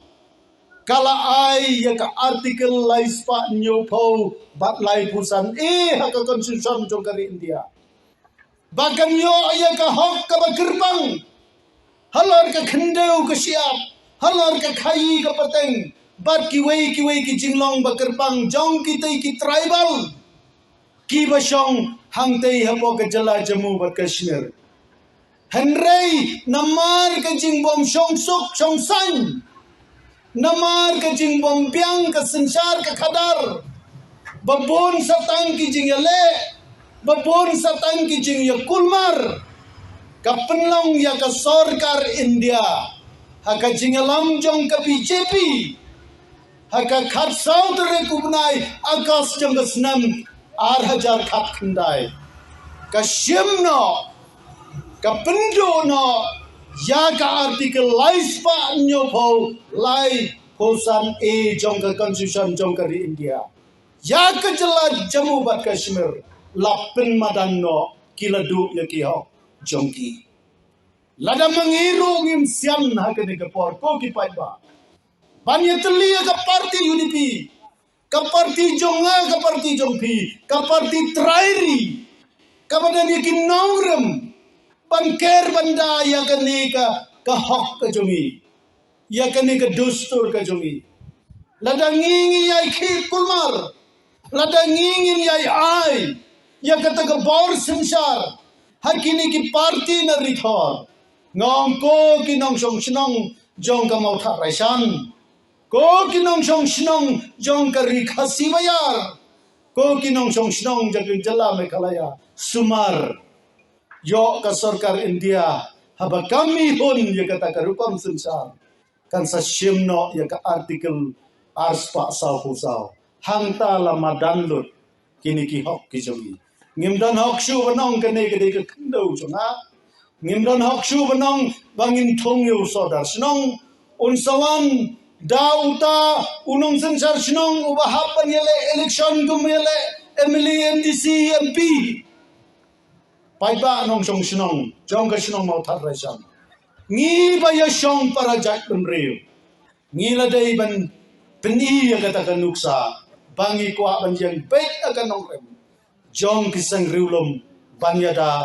ka la ai ïa ka article lai spah hynñiewphew bad laiphew san A ha ka constitution jong ka ri India, ba kan ïoh ïa ka hok kaba kyrpang halor ka khyndew ka shyiap, halor ka khaïi ka pateng, bad kiwei kiwei ki jinglong ba kyrpang jong kitei ki tribal kiba shong hangtei hapoh ka jylla Jammu bad Kashmir. Hynrei namar ka jingbym shong suk shong saiñ, namar ka jingbym biang ka synshar ka khadar, ba bun sa tang ki jingïaleh, ba bun sa tang ki jingïakulmar, ka pynlong ïa ka sorkar India ha ka jingïalam jong ka BJP ha ka khatsaw tarik u bnai August jong ka snem ar hajar khatkhyndai. ka shim noh, ka pynduh noh ïa ka Article lai spah hynñiew phew lai phew san A jong ka Constitution jong ka ri India. Ïa ka jylla Jammu bad Kashmir la pynmadan noh, ki la duh ïa ki hok jong ki. Lada ma ngi ruh ngim sian ha kane ka por, ko ki paidbah, ban ïatylli ïa ka party U D P, ka party jong nga, ka party jong phi, ka party trai ri, kaba don ïa ki nongrim, ban ker ban da ïa kane ka, ka hok ka jong ngi, ïa kane ka dustur ka jong ngi. Lada ngi ngi ïai khih kulmar, lada ngi ngin ïai ai ïa kata ka bor synshar ha kine ki party na ri thor, nga ong ko ki nongshong shnong jong ka Mawthadraishan, ko ki nongshong shnong jong ka ri Khasi Baïar, ko ki nongshong shnong jong ka jylla Meghalaya, sumar. Ïoh ka sorkar India haba ka mihun ïa kata ka rukom synshar, kan sa shim noh ïa ka Article ar spah saw phew saw. Hangta la madan lut kine ki hok ki jong ngi. Ngim don hok shuh ban ong kane ka dei ka khyndew jong nga. Ngim don hok shuh ban ong ba ngin thung ïa u sordar shnong. Un sa wan da uta u nongsynshar shnong uba hap ban ïaleh election kum ïaleh M L A, M D C, M P. Paidbah nongshong shnong jong ka shnong Mawthadraishan, ngi ba ïa shong para jaitbynriew, ngi la dei ban pyni ïa kata ka nuksa ba ngi kwah ban ïeng beit ha ka nongrim jong ki seng riewlum ban ïada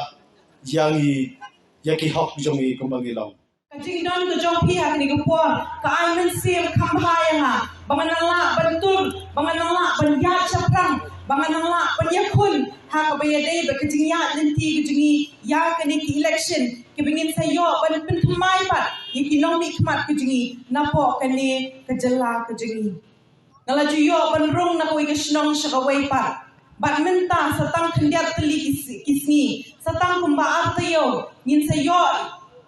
ïa ngi, ïa ki hok jong ngi kumba ngi long. Ka jingdon ka jong phi ha kane ka por ka ai mynsiem kham bha ïa nga ba ngan nang lah ban tur, ba ngan nang lah ban ïaid shaphrang, ba ngan nang lah ban ïakhun ha kaba ïadei bad ka jingïaid lynti ka jong ngi ïa kane ka election, kiba ngin sa ïoh ban pynthymmai pat ïa ki nongmihkhmat ka jong ngi napoh kane ka jylla ka jong ngi. Nga la ju ïoh ban rung na kawei ka shnong sha kawei pat. Bad mynta sa tang khyndiat tylli ki s-, ki sngi, sa tang kumba ar taïew, ngin sa ïoh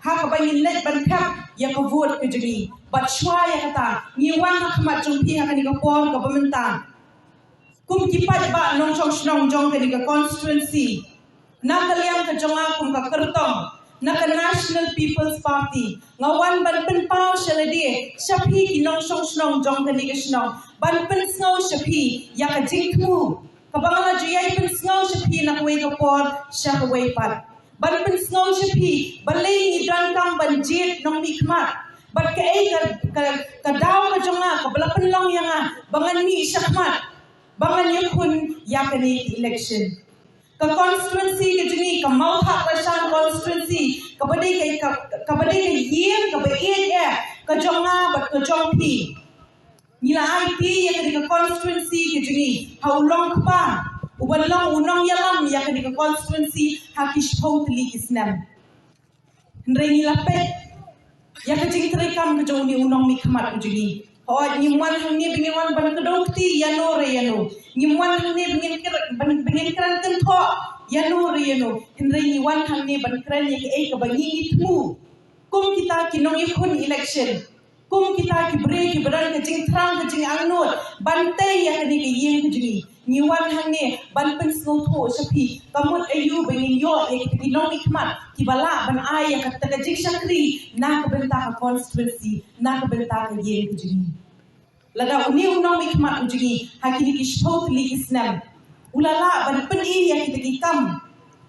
ha kaba ngin leit ban thep ïa ka vote ka jong ngi. Bad shuwa ïa kata, ngi wan ha khmat jong phi ha kane ka por kaba mynta kum ki paidbah nongshong shnong jong kane ka constituency. Na ka liang ka jong nga kum ka kyrtong na ka National People's Party, nga wan ban pynpaw sha lade sha phi ki nongshong shnong jong kane ka shnong, ban pynsngew sha phi ïa ka jingthmu kaba nga la ju ïai pynsngew sha phi na kawei ka por sha kawei pat. Ban pynsngew sha phi balei ngi donkam ban jied nongmihkhmat, bad kaei ka, ka, ka daw ka jong nga kaba la pynlong ïa nga ba ngan mih shakhmat, ba ngan ïakhun ïa kane ka election. Ka constituency ka jong ngi, ka Mawthadraishan constituency, kaba dei ka, ka, kaba dei ka ïing kaba ïeit eh ka jong nga bad ka jong phi. Ngi la aiti ïa kane ka constituency ka jong ngi ha u long kpa uban long u nongïalam ïa kane ka constituency ha ki shiphew tylli ki snem. Hynrei ngi la peit ïa ka jingtrei kam ka jong une u nongmihkhmat u jong ngi. Hooid, ngim wan hangne ba ngin wan ban kdew kti ïano re ïano. Ngim wan hangne ba ngin kren, ban, ba ngin kren kynthoh ïano re ïano. Hynrei ngi wan hangne ban kren ïa kaei kaba ngi ngi thmu kum kita ki nongïakhun election, kum kita ki briew kiba don ka jingthrang ka jingangnud ban tei ïa kane ka ïing ka jong ngi. Ngi wan hangne ban pynsngewthuh sha phi ka mut aïu ba ngin ïoh ïa kita ki nongmihkhmat kiba lah ban ai ïa kata ka jingshakri na ka bynta ka constituency, na ka bynta ka ïing ka jong ngi. Lada une u nongmihkhmat u jong ngi ha kine ki shiphew tylli ki snem u la lah ban pyni ïa kita ki kam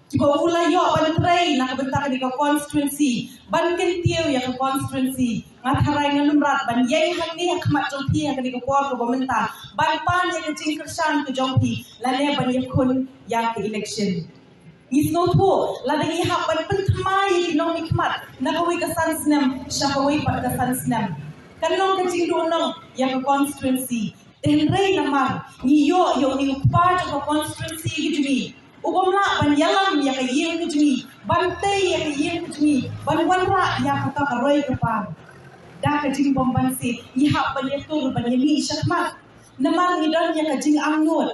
kiba u la ïoh ban trei na ka bynta kane ka constituency, ban kyntiew ïa ka constituency, nga tharai ngan ym rat ban ïeng hangne ha khmat jong phi ha kane ka por kaba mynta ban pan ïa ka jingkyrshan ka jong phi lane ban ïakhun ïa ka election. Ngi sngewthuh lada ngi hap ban pynthymmai ïa ki nongmihkhmat na kawei ka san snem sha kawei pat ka san snem, kan long ka jingduhnong ïa ka constituency. Te hynrei namar ngi ïoh ïa une u kpa jong ka constituency ka jong ngi u bym lah ban ïalam ïa ka ïing ka jong ngi, ban tei ïa ka ïing ka jong ngi, ban wanrah ïa kata ka roi ka par, da ka jingbymbanse ngi hap ban ïatur ban ïamih shakhmat. Namar ngi don ïa ka jingangnud,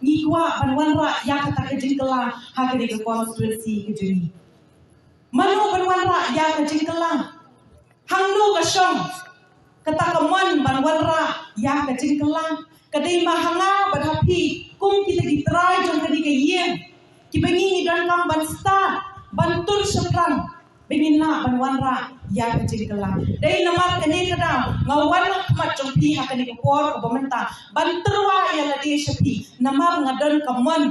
ngi kwah ban wanrah ïa kata ka jingkylla ha kane ka constituency ka jong ngi. Mano ban wanrah ïa ka jingkylla? Hangno ka shong kata ka mon ban wanrah ïa ka jingkylla? Ka dei ma ha nga bad ha phi kum kita ki trai jong kane ka ïing. Kiba ngi ngi donkam ban stad, ban tur shaphrang, ba ngin lah ban wanrah ïa ka jingkylla. Dei namar kane ka daw nga wan ha khmat jong phi ha kane ka por kaba mynta ban tyrwa ïa lade sha phi, namar nga don ka mon,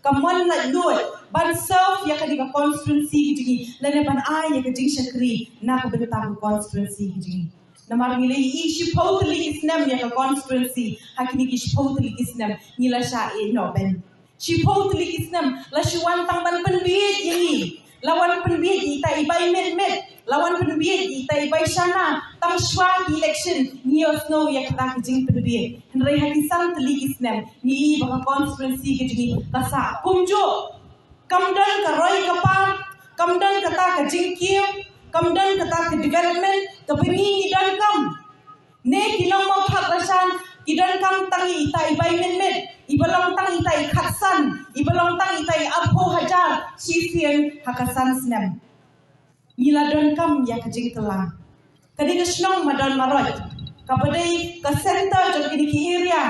ka mon laitluid ban serve ïa kane ka constituency ka jong ngi, lane ban ai ïa ka jingshakri na ka bynta ka constituency ka jong ngi. Namar ngi la ïohi shiphew tylli ki snem ïa ka constituency, ha kine ki shiphew tylli ki snem ngi la shah ïehnoh beiñ. Shiphew tylli ki snem la shu wan tang ban pynbiej ïa ngi, la wan pynbiej ïa ita i bai met met, la wan pynbiej ïa ita i bai shana. Tang shuwa ki election ngi ïohsngew ïa kata ka jingpynbiej. Hynrei ha ki san tylli ki snem ngi ïohi ba ka constituency ka jong ngi ka sah kumjuh. Kam don ka roi ka par, kam don kata ka jingkiew, kam don kata ka development kaba ngi ngi donkam. Ne ki nongmawthadraishan ki donkam tang ïa ita i bai met met, iba long tang ïa ita i khatsan, iba long tang ïa ita i arphew hajar shisien ha ka san snem. Ngi la donkam ïa ka jingkylla. Kane ka shnong Madan Marwat kaba dei ka center jong kine ki area,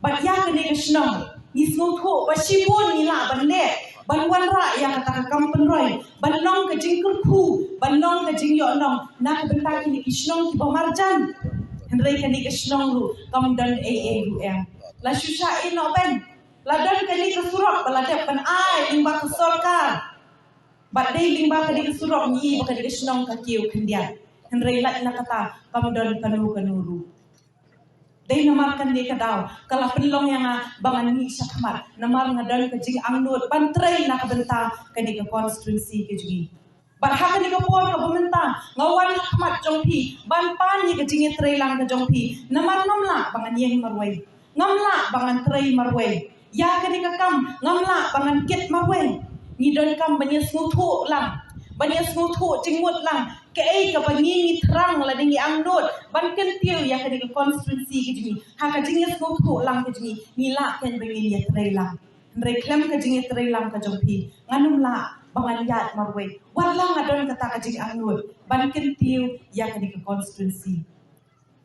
bad ïa kane ka shnong ngi sngewthuh ba shibun ngi lah ban leh, ban wanrah ïa kata ka kam pynroi, ban long ka jingkyrkhu, ban long ka jingïohnong na ka bynta kine ki shnong kiba marjan. Hynrei kane ka shnong ruh kam don ei ei ruh em. La shu shah ïehnoh beiñ. La don kane ka surok ba la dep ban ai lyngba ka sorkar. Bad dei lyngba kane ka surok ngi ïohi ba kane ka shnong ka kiew khyndiat. Hynrei lait na kata kam don kano kano ruh. Dei namar kane ka daw ka la pynlong ïa nga ba ngan mih shakhmat, namar nga don ka jingangnud ban trei na ka bynta kane ka constituency ka jong ngi. Bad ha kane ka por kaba mynta nga wan ha khmat jong phi ban pan ïa ka jingïatreilang ka jong phi, namar ngam lah ba ngan ïeng marwei, ngam lah ba ngan trei marwei. Ïa kane ka kam ngam lah ba ngan kit marwei. Ngi donkam ban ïasngewthuh lang, ban ïasngewthuh jingmut lang kaei kaba ngi ngi thrang lane ngi angnud ban kyntiew ïa kane ka constituency ka jong ngi. Ha ka jingïasngewthuh lang ka jong ngi ngi lah kein ba ngin ïatreilang. Hynrei khlem ka jingïatreilang ka jong phi ngan ym lah ba ngan ïaid marwei, wat la nga don kata ka jingangnud ban kyntiew ïa kane ka constituency.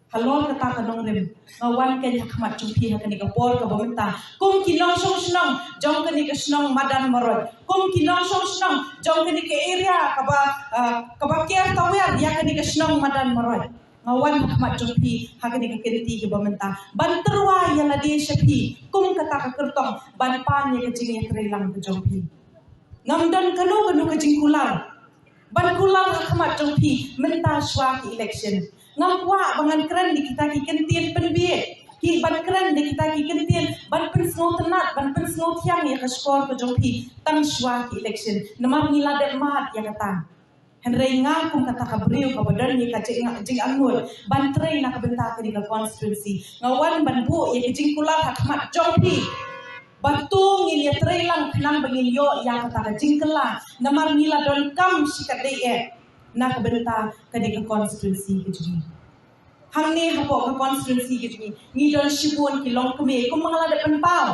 Halor kata ka nongrim nga wan kein ha khmat jong phi ha kane ka por kaba mynta kum ki nongshong shnong jong kane ka shnong Madan Marwat, kum ki nongshong shnong jong kane ka area kaba, ah, kaba ker tawiar ïa kane ka shnong Madan Marwat. Nga wan ha khmat jong phi ha kane ka kynti kaba mynta ban tyrwa ïa lade sha phi kum kata ka kyrtong ban pan ïa ka jingïatreilang ka jong phi. Ngam don kano kano ka jingkular ban kular ha khmat jong phi mynta shuwa ki election. Ngam kwah ba ngan kren da kita ki kyntien pynbiej, ki ban kren da kita ki kyntien ban pynsngewtynnat, ban pynsngewthiang ïa ka shkor ka jong phi tang shuwa ki election, namar ngi la dep mad ïa kata. Hynrei nga kum kata ka briew kaba don ïa ka jing, jingangnud ban trei na ka bynta kane ka constituency, nga wan ban buh ïa ka jingkular ha khmat jong phi ba to ngin ïatreilang khnang ba ngin ïoh ïa kata ka jingkylla, namar ngi la donkam shikatdei eh na ka bynta kane ka constituency ka jong ngi. Hangne hapoh ka constituency ka jong ngi ngi don shibun ki longkmie kum ba nga la dep pynpaw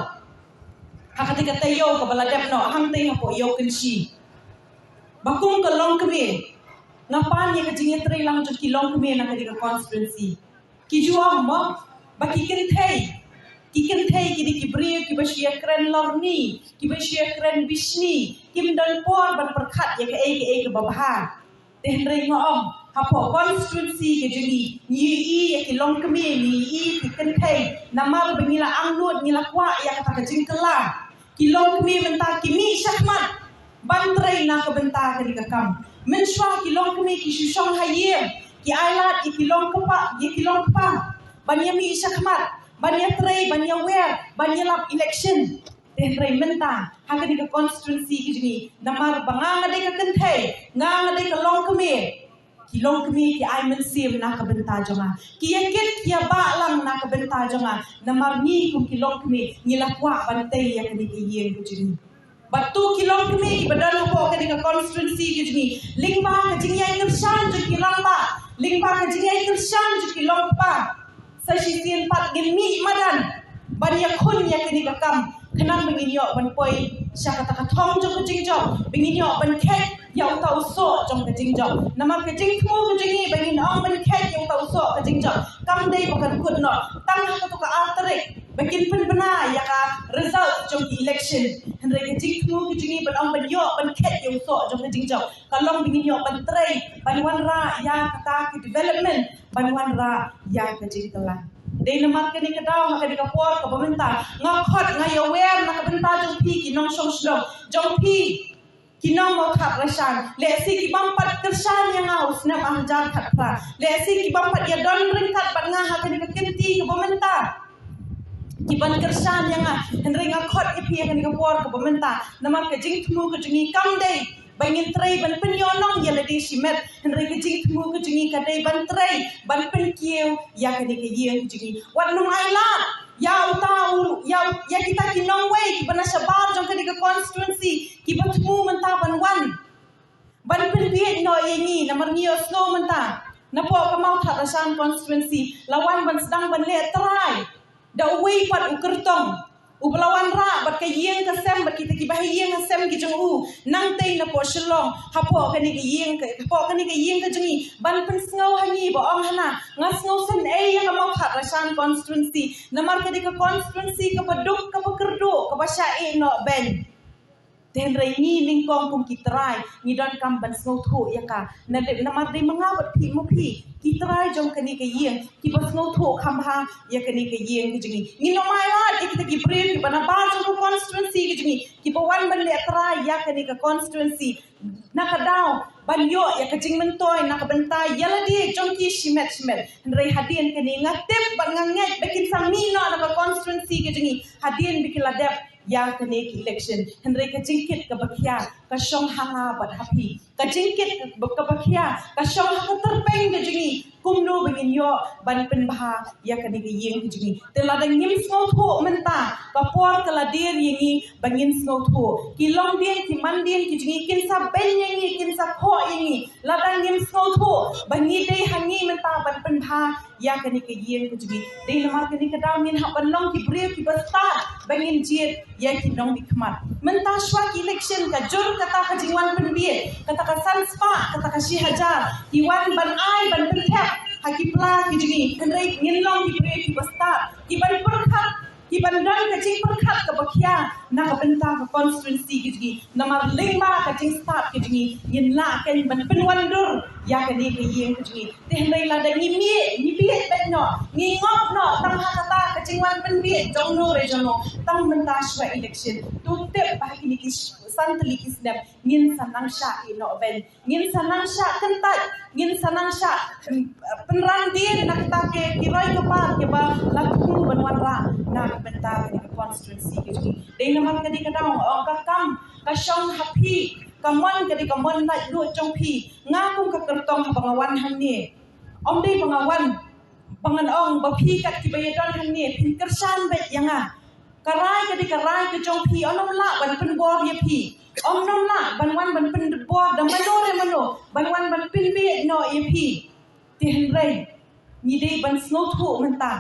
ha kata ka taïew kaba la dep noh hangtei hapoh Ïew Kynshi. Ba kum ka longkmie nga pan ïa ka jingïatreilang jong ki longkmie na kane ka constituency. Ki ju ong mo ba ki kynthei, ki kynthei ki dei ki briew kiba shu ïakren lorni, kiba shu ïakren bishni, kim don por ban pyrkhat ïa kaei kaei kaba bha. Te hynrei nga ong hapoh constituency ka jong ngi ngi ïohi ïa ki longkmie, ngi ïohi ïa ki kynthei, namar ba ngi la angnud, ngi la kwah ïa kata ka jingkylla. Ki longkmie mynta ki mih shakhmat ban trei na ka bynta kane ka kam. Mynshuwa ki longkmie ki shu shong ha ïing, ki ailad ïa ki longkpa, ïa ki longkpa ban ïa mih shakhmat, ban ïa trei, ban ïa wer, ban ïa lap election. Te hynrei mynta ha kane ka constituency ka jong ngi, namar ba nga nga dei ka kynthei, nga nga dei ka longkmie, ki longkmie ki ai mynsiem na ka bynta jong nga, ki ïa kit ki ïa bah lang na ka bynta jong nga, namar ngi kum ki longkmie ngi la kwah ban tei ïa kane ka ïing ka jong ngi. Bad to ki longkmie kiba don hapoh kane ka constituency ka jong ngi, lyngba ka jingïai kyrshan jong ki rangbah, lyngba ka jingïai kyrshan jong ki longkpa, sa shisien pat ngin mih madan ban ïakhun ïa kane ka kam, khnang ba ngin ïoh ban poi sha kata ka thong jong ka jingjop, ba ngin ïoh ban kheit ïa uta u soh jong ka jingjop. Namar ka jingthmu ka jong ngi ba ngin ong ban kheit ïa uta u soh ka jingjop kam dei ba kan kut noh tang ha kato ka ar tarik. ba kin pynbna ïa ka result jong ki election. Hynrei ka jingthmu ka jong ngi ban ong ban ïoh ban khet ïa u soh jong ka jingjop ka long ba ngin ïoh ban trei ban wanrah ïa kata ka development, ban wanrah ïa ka jingkylla. Dei namar kane ka daw ha kane ka por kaba mynta nga khot, nga ïawer na ka bynta jong phi ki nongshong shnong, jong phi ki nongmawthadraishan, lehse ki bym pat kyrshan ïa nga u snem ar hajar khatphra, lehse ki bym pat ïadon ryngkat bad nga ha kane ka kynti kaba mynta, ki bym kyrshan ïa nga. Hynrei nga khot ïa phi ha kane ka por kaba mynta, namar ka jingthmu ka jong ngi kam dei ba ngin trei ban pynïohnong ïa lade shimet, hynrei ka jingthmu ka jong ngi ka dei ban trei ban pynkiew ïa kane ka ïing ka jong ngi. Wat nym ailad ïa uta u, ïa, ïa kita ki nongwei kiba na shabar jong kane ka constituency kiba thmu mynta ban wan ban pynbiej noh ïa ngi, namar ngi ïohsngew mynta napoh ka Mawthadraishan constituency la wan ban sdang ban leh trai da uwei pat u kyrtong uba la wanrah bad ka ïing ka sem bad kita kiba ha ïing ha sem ki jong u. Nangtei napoh Shillong, hapoh kane ka ïing ka, hapoh kane ka ïing ka jong ngi, ban pynsngew ha ngi ba ong hana, nga sngewsynei ïa ka Mawthadraishan constituency, namar ka dei ka constituency kaba duk, kaba kyrduh, kaba shah ïeh noh beiñ. Te hynrei ngi nyngkong kum ki trai ngi donkam ban sngewthuh ïa ka. Na dei, namar dei ma nga bad phi, ma phi ki trai jong kane ka ïing kiba sngewthuh kham bha ïa kane ka ïing ka jong ngi. Ngin nym ailad ïa kita ki briew kiba nabar jong ka constituency ka jong ngi kiba wan ban leh trai ïa kane ka constituency na ka daw ban ïoh ïa ka jingmyntoi na ka bynta ïa lade jong ki shimet shimet. Hynrei hadien kane nga tip bad nga ngeit ba kin sa mih noh na ka constituency ka jong ngi hadien ba ki la dep ïa kane ka election. Hynrei ka jingkit kaba khia ka shong ha nga bad ha phi. Ka jingkit kaba, kaba khia ka shong ha ka tyrpeng ka jong ngi, kumno ba ngin ïoh ban pynbha ïa kane ka ïing ka jong ngi. Te lada ngim sngewthuh mynta, ka por ka la dier ïa ngi ba ngin sngewthuh. Ki longdien ki mandien ki jong ngi kin sa beiñ ïa ngi, kin sa khoh ïa ngi lada ngim sngewthuh ba ngi dei ha ngi mynta ban pynbha ïa kane ka ïing ka jong ngi. Dei namar kane ka daw ngin hap ban long ki briew kiba stad ba ngin jied ïa ki nongmihkhmat. Mynta shuwa ki election ka jur kata ka jingwan pynbiej, kata ka san spah, kata ka shi hajar, ki wan ban ai ban pynthep ha ki pla ki jong ngi. Hynrei ngin long ki briew kiba stad, ki ban pyrkhat, ki ban don ka jingpyrkhat kaba khia na ka bynta ka constituency ka jong ngi. Namar lyngba ka jingstad ka jong ngi ngin lah kein ban pynwandur ïa kane ka ïing ka jong ngi. Te hynrei lada ngi mih, ngi bieit beit noh, ngi ngop noh tang ha kata ka jingwan pynbieit jong no re jong no tang mynta shuwa election, to tip ba ha kine ki san tylli ki snem ngin sa nang shah ïeh noh beiñ, ngin sa nang shah kyntait, ngin sa nang shah, em, pynran dien na kata ki, ki roi ki par kiba la thmu ban wanrah na ka bynta kane ka constituency ka jong ngi. Dei namar kane ka daw, ong ka kam ka shong ha phi, ka mon ka dei ka mon laitluid jong phi. Nga kum ka kyrtong haba nga wan hangne, ym dei ba nga wan ba ngan ong ba phi kat kiba ïadon hangne phin kyrshan beit ïa nga. Ka rai ka dei ka rai ka jong phi, ym nym lah ban pynbor ïa phi, ym nym lah ban wan ban pynbor da mano re mano ban wan ban pynbieit noh ïa phi. Te hynrei ngi dei ban sngewthuh mynta,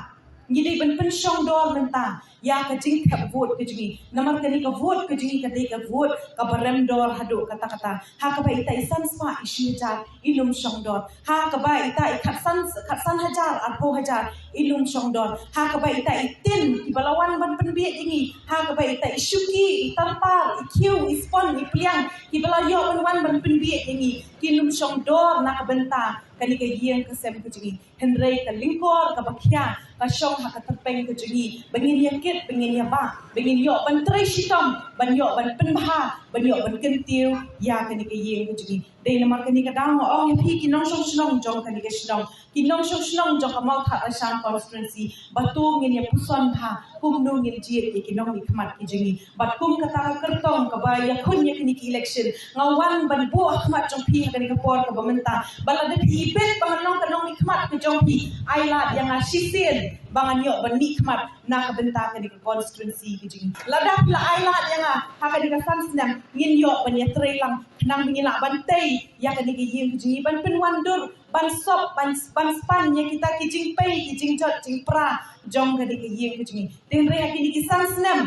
ngi dei ban pynshongdor mynta ïa ka jingthep vote ka jong ngi. Namar kane ka vote ka jong ngi ka dei ka vote kaba rem dor haduh katta katta. Ha kaba ita i san spah i shi hajar i lum shong dor, ha kaba ita i khatsan, khatsan hajar, arphew hajar i lum shong dor, ha kaba ita i tin kiba la wan ban pynbieit ïa ngi, ha kaba ita i shuki, i tarpar, i khiew, i spon, i pliang kiba la ïoh ban wan ban pynbieit ïa ngi, ki lum shong dor na ka bynta kane ka ïing ka sem ka jong ngi. Hynrei ka lyngkor kaba khia ka shong ha ka tyrpeng ka jong ngi ba ngin ïa kit, ba ngin ïa bah, ba ngin ïoh ban trei shitom, ban ïoh ban pynbha, ban ïoh ban kyntiew ïa kane ka ïing ka jong ngi. Dei namar kane ka daw nga ong ïa phi ki nongshong shnong jong kane ka shnong, ki nongshong shnong jong ka Mawthadraishan constituency, ba to ngin ïa puson bha kumno ngin jied ïa ki nongmihkhmat ki jong ngi. Bad kum kata ka kyrtong kaba ïakhun ïa kine ki election, nga wan ban buh ha khmat jong phi ha kane ka por kaba mynta ba lada phi ibit ba ngan long ka nongmihkhmat ka jong phi, ailad ïa nga shisien ba ngan ïoh ban mihkhmat na ka bynta kane ka constituency ka jong ngi. Lada phi la ailad ïa nga ha kane ka san snem, ngin ïoh ban ïatrei lang khnang ba ngin lah ban tei ïa kane ka ïing ka jong ngi, ban pynwandur, ban sop, ban, ban span ïa kita ki jingpei, ki jingjot jingpra jong kane ka ïing ka jong ngi. Te hynrei ha kine ki san snem,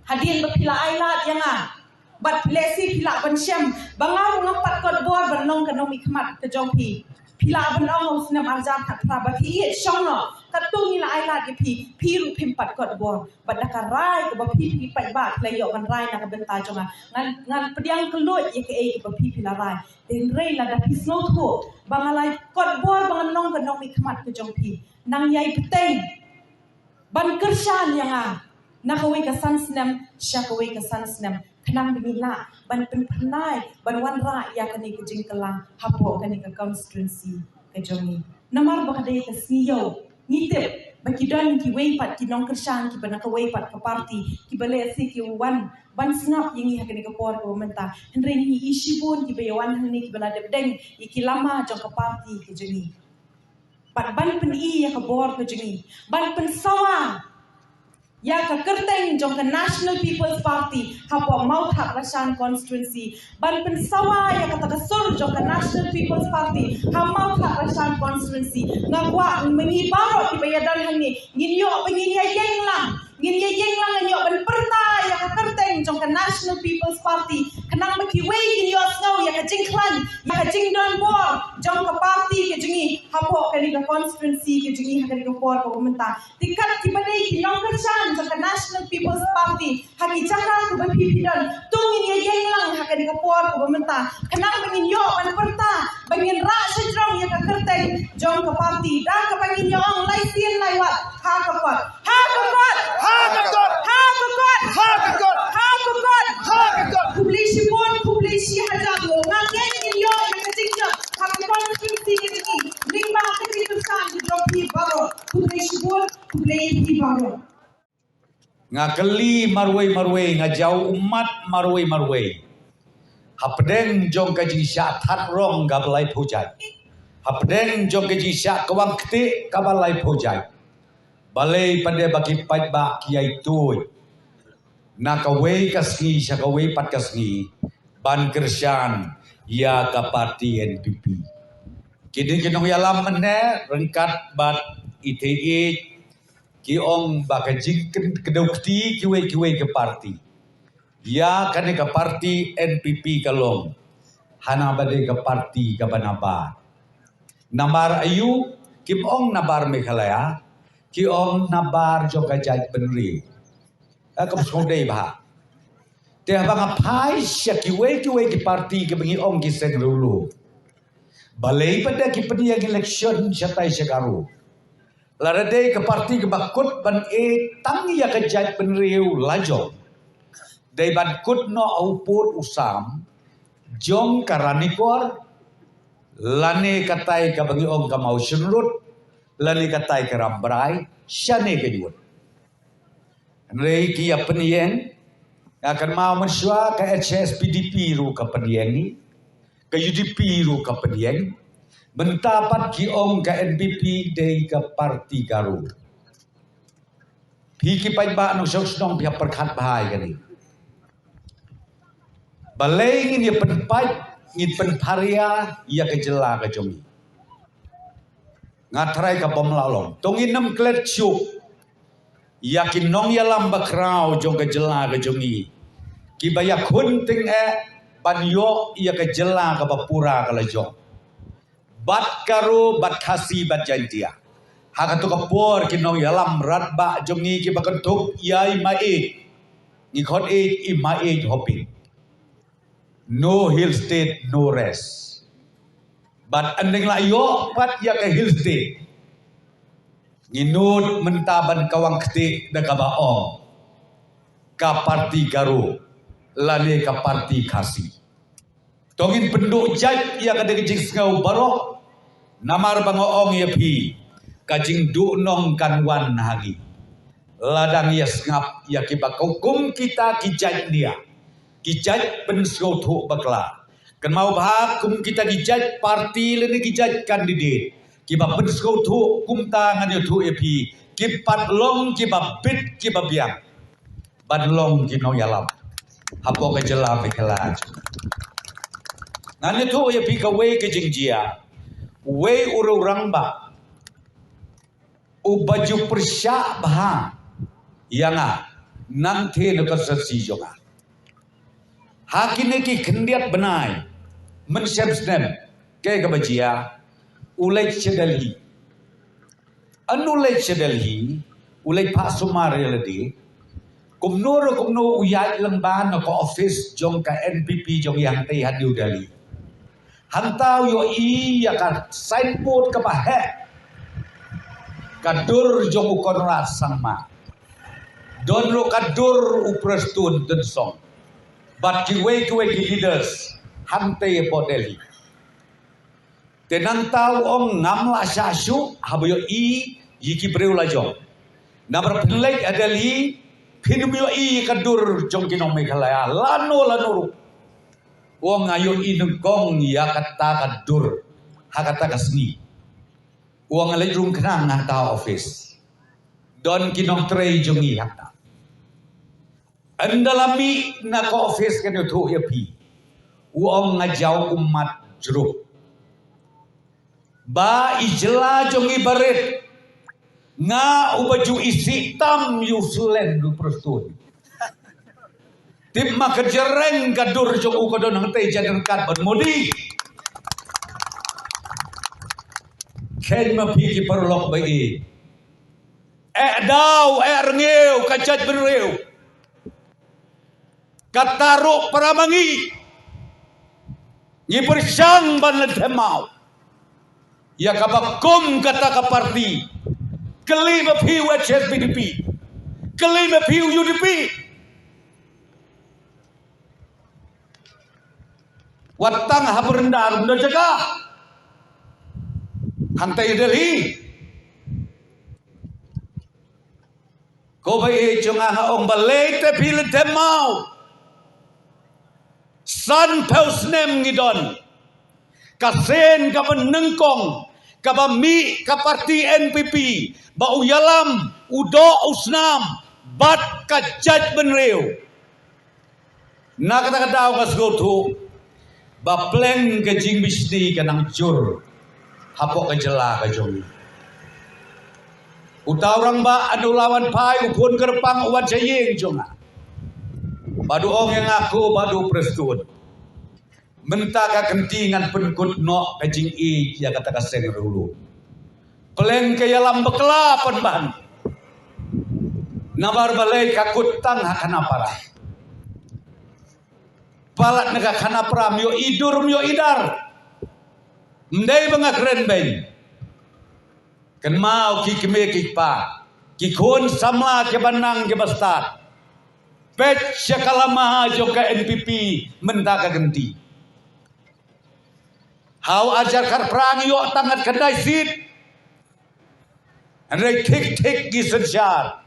hadien ba phi la ailad ïa nga, bad lehse phi lah ban shem ba nga ruh ngam pat kot bor ban long ka nongmihkhmat ka jong phi. Phi lah ban ong ha u snem arhajar khatphra ba phi ïeit shong noh. Katto ngi la ai lad ïa phi, phi ruh phim pat kot bor. Bad da ka rai kaba phi phi paidbah phi la ïoh ban rai na ka bynta jong nga. Ngan, ngan pdiang kylluid ïa kaei kaba phi phi la rai. Hynrei lada phi sngewthuh ba nga la kot bor ba ngan long ka nongmihkhmat ka jong phi, nang ïai bteng ban kyrshan ïa nga na kawei ka san snem sha kawei ka san snem, khnang ba ngin lah ban pynphyrnai, ban wanrah ïa kane ka jingkylla hapoh kane ka constituency ka jong ngi. Namar ba ka dei ka sngi ïew, ngi tip ba ki don kiwei pat ki nongkyrshan kiba na kawei pat ka party kiba lehse ki wan ban sngap ïa ngi ha kane ka por kaba mynta. Hynrei ngi i shibun kiba ïa wan hangne kiba la dep deng ïa ki lama jong ka party ka jong ngi. Bad ban pyni ïa ka bor ka jong ngi, ban pynsawa ïa ka kyrteng jong ka National People's Party hapoh Mawthadraishan constituency, ban pynsawa ïa kata ka sur jong ka National People's Party ha Mawthadraishan constituency. Nga kwah ma ngi baroh kiba ïa don hangne, ngin ïoh ba ngin ïa ïeng lang, ngin ïa ïeng lang, ngin ïoh ban pyrta ïa ka kyrteng jong ka National People's Party, khnang ba kiwei kin ïoh sngew ïa ka jingkhlaiñ, ïa ka jingdon bor jong ka party ka jong ngi hapoh kane ka constituency ka jong ngi ha kane ka por kaba mynta. Te kat kiba dei ki nongkyrshan jong ka National People's Party ha ki jaka kiba phi phi don, to ngin ïa ïeng lang ha kane ka por kaba mynta, khnang ba ngin ïoh ban pyrta, ba ngin rah shajrong ïa ka kyrteng jong ka party da kaba ngin ïa ong lai sien lai wat: Ha ka kot. Ha ka kot. Ha ka kot. Ha ka kot. Ha ka kot. Ha ka kot. Ha ka kot. Khublei shibun, khublei shihajar nguh. Nga ngeit ngin ïoh ïa ka jingjop ha ka constituency ka jong ngi lyngba ka jingkyrshan ka jong phi baroh. Khublei shibun, khublei phi baroh. Nga kylli marwei marwei, nga jaw ummat marwei marwei. Hapdeng jong ka jingshah that rong kaba laiphew jait, hapdeng jong ka jingshah kawang ktieh kaba laiphew jait, balei pat de ba ki paidbah ki ïai tuid na kawei ka sngi sha kawei pat ka sngi ban kyrshan ïa ka party N P P? Kine ki nongïalam mynne ryngkat bad i Thei Ïeit ki ong ba ka jingkdew kti kiwei kiwei ki party, ïa kane ka party N P P ka long hana ba dei ka party kaba nabar. Nabar aïu? Kim ong nabar Meghalaya, ki ong nabar jong ka jaitbynriew. Ka kam sngewdei bha. Te haba nga phai sha kiwei kiwei ki party kiba ngi ong ki seng riewlum, balei pat de ki pynïeng election shatai sha Garo? Lada dei ka party kaba kut ban ïeit tang ïa ka jaitbynriew lajong, dei ban kut noh ha u pud u sam jong ka Ranikor, lane katai kaba ngi ong ka Mawshynrut, lane katai ka Rambrai, shane ka Ïewut. Hynrei ki ïa pynïeng, nga kynmaw mynshuwa ka H S P D P ruh ka pynïeng, ka U D P ruh ka pynïeng, mynta pat ki ong ka N P P dei ka party Garo. Phi ki paidbah nongshong shnong, phi ïa pyrkhat bha ïa kane. Balei ngin ïa pynpait, ngin pynpharia ïa ka jylla ka jong ngi? Nga tharai ka bym lah long. To ngin nym klet shuh ïa ki nongïalam bakhraw jong ka jylla ka jong ngi, kiba ïa khun tyngeh ban ïoh ïa ka jylla kaba pura ka lajong, bad Garo, bad Khasi, bad Jaintia. Ha kato ka por ki nongïalam radbah jong ngi kiba kynthup ïa i Maieit, ngi khot ïeit i Maieit Hoping: No Hill State, no rest. Bad ynda ngi la ïoh pat ïa ka Hill State, ngi nud mynta ban kawang ktieh da kaba ong ka party Garo lane ka party Khasi. To ngin pynduh jait ïa ka dei ka jingsngew baroh, namar ba nga ong ïa phi, ka jingduhnong kan wan ha ngi lada ngi ïa sngap ïa kiba kum kita ki jait nia, ki jait pynsngewthuh bakla. Kynmaw bha, kum kita ki jait party lane ki jait candidate kiba pynsngewthuh kumta, ngan ïathuh ïa phi, kim pat long kiba bit kiba biang ban long ki nongïalam hapoh ka jylla Meghalaya. Ngan ïathuh ïa phi kawei ka jingjia, uwei u rangbah uba ju pyrshah bha ïa nga nangtei na constituency jong nga. Ha kine ki khyndiat bnai mynshem snem, kaei kaba jia? u leit sha Delhi. Haba u leit sha Delhi, u leit phah sumar ïa lade. Kumno re kumno u ïaid lyngba na ka office jong ka N P P jong i hangtei ha New Delhi. Hangta u ïohi ïa ka signboard kaba heh, ka dur jong u Conrad Sangma. Don ruh ka dur u Prestone Tynsong bad kiwei kiwei ki leaders hangtei hapoh Delhi. Te nangta u ong ngam lah shah shuh haba ïohi ïa ki briew la jong. Namar phin leit ha Delhi, phin ym ïohi ïa ka dur jong ki nong Meghalaya lano lano ruh. U ong nga ïohi nyngkong ïa kata ka dur ha kata ka sngi. U ong nga leit rung khnang hangta office. Don ki nongtrei jong ngi hangta. Ynda la mih na ka office kan ïathuh ïa phi. U ong nga jaw ummat jruk. Ba i jylla jong ngi barit. Nga uba ju isih tam ïa u Sulen u Prestone. Tip ma ka jreng ka dur jong u ka don hangtei jan ryngkat bad Modi. Kheiñ ma phi ki paralok ba ïeit. Eh daw, eh rngiew, ka jaitbynriew. Kata ruh para ma ngi. Ngi pyrshang ban leh themaw. Ïa kaba kum kata ka parti. Kylli ma phi u H S P D P. Kylli ma phi u U D P. Wat tang ha Byrnda ruh ym don jaka. Hangtei Delhi. Ko ba ïeit jong nga, nga ong balei te phi leh themaw. Sanphew snem ngi don. Ka sien kaba nyngkong kaba mih ka parti N P P ba u ïalam u doh u snam bad ka jaitbynriew. Na kata ka daw nga sngewthuh ba pleng ka jingbishni ka nang jur hapoh ka jylla ka jong ngi. Uta u rangbah u la wan phai, u khun kyrpang u wan sha ïing jong nga. Bad u ong ïa nga, ko bad u Prestone, mynta ka kynti ngan pynkut noh ka jingïeit ïa kata ka seng riewlum. Pleng ka ïalam bakla pynban. Namar balei ka kut tang ha Khanapara. Palat na ka Khanapara ym ïohi dur ym ïohi dar. Ym dei ba nga kren beiñ. Kynmaw ki kmie ki kpa, ki khun samla kiba nang kiba stad. Peit sha ka lama jong ka N P P mynta ka kynti. Ha u arhajar khatphra ngi ïoh tang khatkhyndai seat. Hynrei thik thik ngi synshar.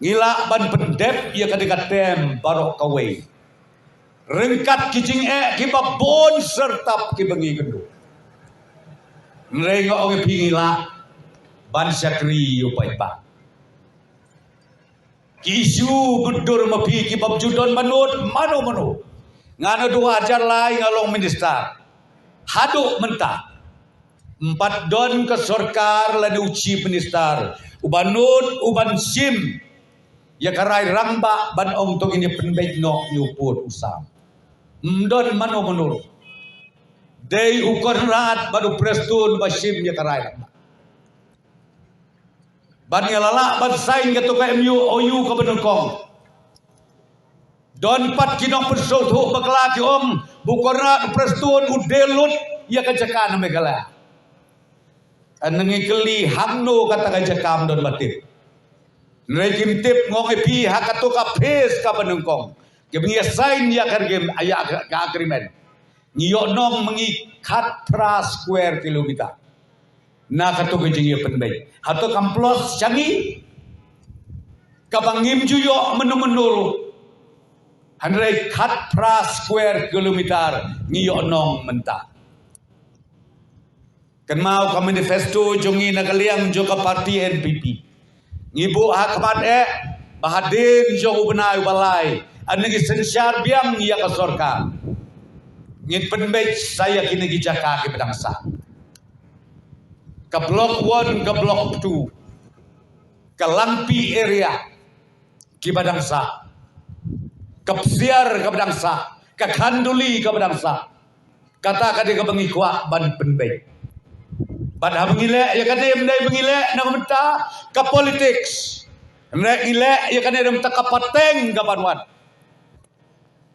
Ngi lah ban pyndep ïa ka dei ka term baroh kawei. Ryngkat ki jingeh kiba bun syrtap kiba ngi kynduh. Hynrei nga ong ïa phi ngi lah ban shakri ïa u paidbah. Ki issue ba dur ma phi kiba ju don mano mano. Nga naduh arhajar lai nga long minister. Haduh mynta. Ym pat don ka sorkar lane u chief minister uba nud uban shim ïa ka rai rangbah ban ong to ngin ïa pynbeit noh ïa u pud u sam. Ym don mano mano. Dei u Conrad bad u Prestone ba shim ïa ka rai rangbah. Bad ngi la lah ban sign kato ka M O U kaba nyngkong. Don pat ki nongpynsngewthuh bakla ki ong ba u Conrad u Prestone u dei lut ïa ka jaka na Meghalaya. Hynrei ngi kylli hangno kata ka jaka, ym don ba tip. Hynrei kim tip, nga ong ïa phi ha kato ka phase kaba nyngkong kiba ngi sign ïa ka agreement, ïa ka agreement. Ngi ïoh nong ma ngi khatphra square kilometer. Na kato ka jingïapynbeit. Hato kam plus sha ngi? Kaba ngim ju ïoh mynno mynno ruh. Hynrei khatphra square kilometer ngi ïoh nong mynta. Kynmaw ka manifesto jong ngi na ka liang jong ka parti N P P. Ngi buh ha khmat eh ba hadien jong u bnai uba lai, hynrei ngi synshar biang ïa ka sorkar. Ngin pynbeit sa ïa kine ki jaka kiba dang sah. Ka block one, ka block two, ka Langpih area kiba dang sah, ka Psiar kaba dang sah, ka Khanduli kaba dang sah. Kata ka dei kaba ngi kwah ban pynbeit. Bad haba ngi leh ïa kane, ym dei ba ngi leh na ka bynta ka politics. Hynrei ngi leh ïa kane na ka bynta ka pateng ka ban wan.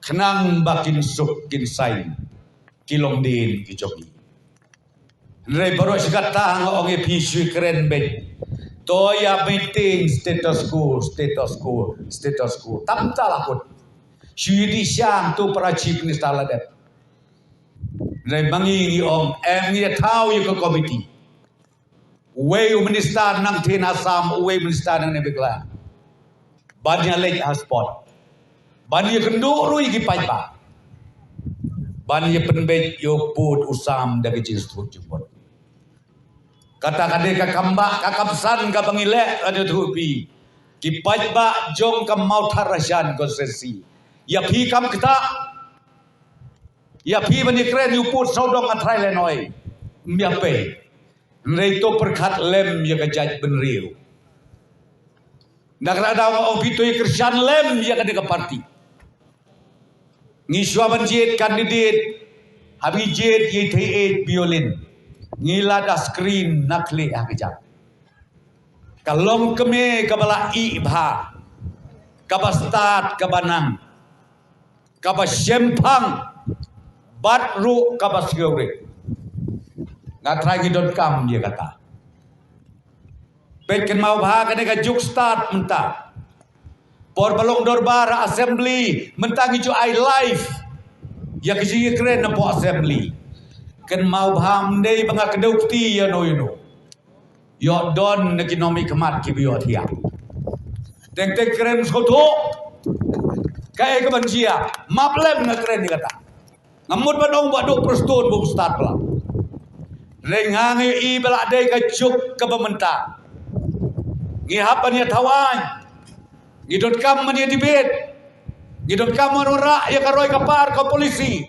Khnang ba kin suk kin saiñ ki longdien ki jong ngi. Hynrei baroh shi katta nga ong ïa phi, shu kren beit. To ïa maintain status quo, status quo, status quo. Tam ta la kut. Shu ïa dih shang, to para chief minister la dep. Hynrei ma ngi ngi ong, em, ngi ïa thaw ïa ka committee. Uwei u minister nangtei na Assam, uwei u minister nangne Meghalaya. Ban ïa leit ha spot. Ban ïa kynduh ruh ïa ki paidbah. Ban ïa pynbeit ïa u pud u sam da ka jingsngewthuh jingmut. Kata ka dei ka kam ba, ka kam san kaba ngi leh, ka dei, to ïa phi, ki paidbah jong ka Mawthadraishan constituency. Ïa phi kam ktah. Ïa phi ban ïa kren ïa u pud sawdong, nga trai lehnoh ei. Ym ïa pei. Hynrei to pyrkhat lem ïa ka jaitbynriew. Na kata ka daw nga ong ïa phi, to ïa kyrshan lem ïa kane ka party. Ngi shuwa ban jied candidate, haba ngi jied ïa i Thei Eit Violin, ngi la da screen na khlieh ha ka jaka. Ka long kmie kaba la ih bha, kaba stad, kaba nang, kaba shemphang, bad ruh kaba sngewrit. Nga trai, ngi donkam ïa kata. Peit, kynmaw bha, kane ka juk stad mynta. Por ba long dorbar ha assembly, mynta ngi ju ai live ïa ka jingïakren napoh assembly. Kynmaw bha, ym dei ba nga kdew kti ïano ïano. Ïoh don na ki nongmihkhmat kiba ïohthiah. Teng teng kren sngewthuh. Kaei kaban jia? Map lem, nga kren ïa kata. Nga mut ban ong Bah Duh Prestone ba u stad palat. Hynrei nga ngi i ba la dei ka juk kaba mynta. Ngi hap ban ïa thaw aiñ. Ngi donkam ban ïa debate. Ngi donkam ban wanrah ïa ka roi ka par ka policy.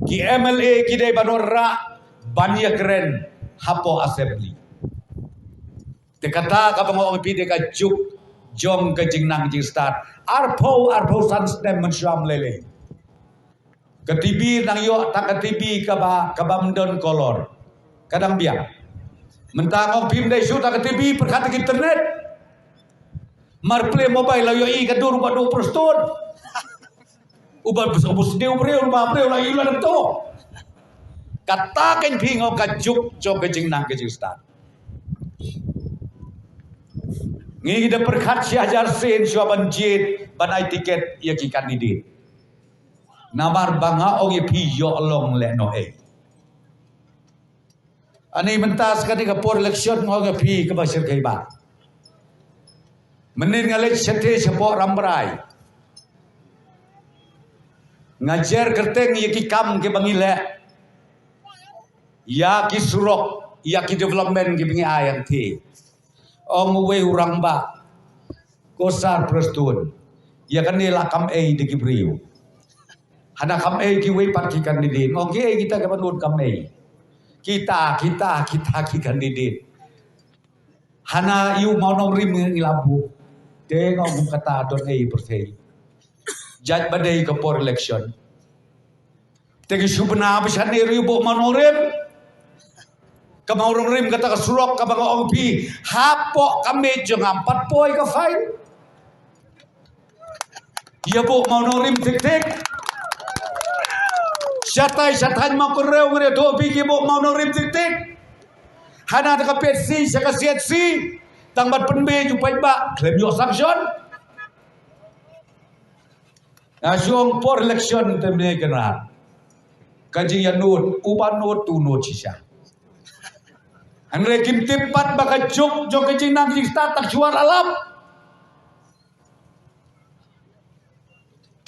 Ki M L A ki dei ban wanrah ban ïa kren hapoh assembly. Te kata kaba nga ong ïa phi, dei ka juk jong ka jingnang jingstad. Arphew, arphew san snem mynshuwa ym lei lei. Ka T V nang ïoh tang ka T V kaba, kaba ym don color. Ka dang biang. Mynta nga ong ïa phi, ym dei shuh tang ka T V, pyrkhat ka internet. Mar plie mobile la ïohi ka dur u Bah Duh Prestone. Uba, uba sdang u briew, uba briew la ïohi la dang to. Kata kan phi nga ong ka juk jong ka jingnang ka jingstad. Ngi da pyrkhat shi hajar sien shuwa ban jied ban ai tiket ïa ki candidate. Namar ba nga ong ïa phi, ïoh long lehnoh ei. Ani mynta sa kane ka por election nga ong ïa phi kaba shyrkhei bha. Mynnin nga leit shatei shapoh Rambrai. Nga jer kyrteng ïa ki kam kiba ngi leh. Ïa ki surok, ïa ki development kiba ngi ai hangtei. Ong uwei u rangbah, ko Sir Prestone, ïa kane la kam ei da ki briew. Hana kam ei kiwei pat ki candidate. Ong kiei kita kiba nud kam ei? Kita, kita, kita ki candidate. Hana ïa u Mawnongrim ngi la buh. Te nga ong kata don ei pyrthei. Jait ba dei ka por election. Te ki shu bna ba shane ruh ïa u Bah Mawnongrim. Ka Mawnongrim kata ka surok kaba nga ong ïa phi, hapoh ka miej jong nga ym pat poi ka file. Ïa u Bah Mawnongrim tik tik. Shatai shathaiñ Mawkynrew nga ïathuh ïa phi, ïa u Bah Mawnongrim tik tik. Hana da ka P H C sha ka C H C. Tang ban pynbeit ïa u paidbah khlem ïoh sanction. Nga shu ong por election te mynne kynrad. Ka jingïanud, uba nud to nud shisha. Hynrei kim tip pat ba ka juk jong ka jingnang jingstad tang shuwa la lap.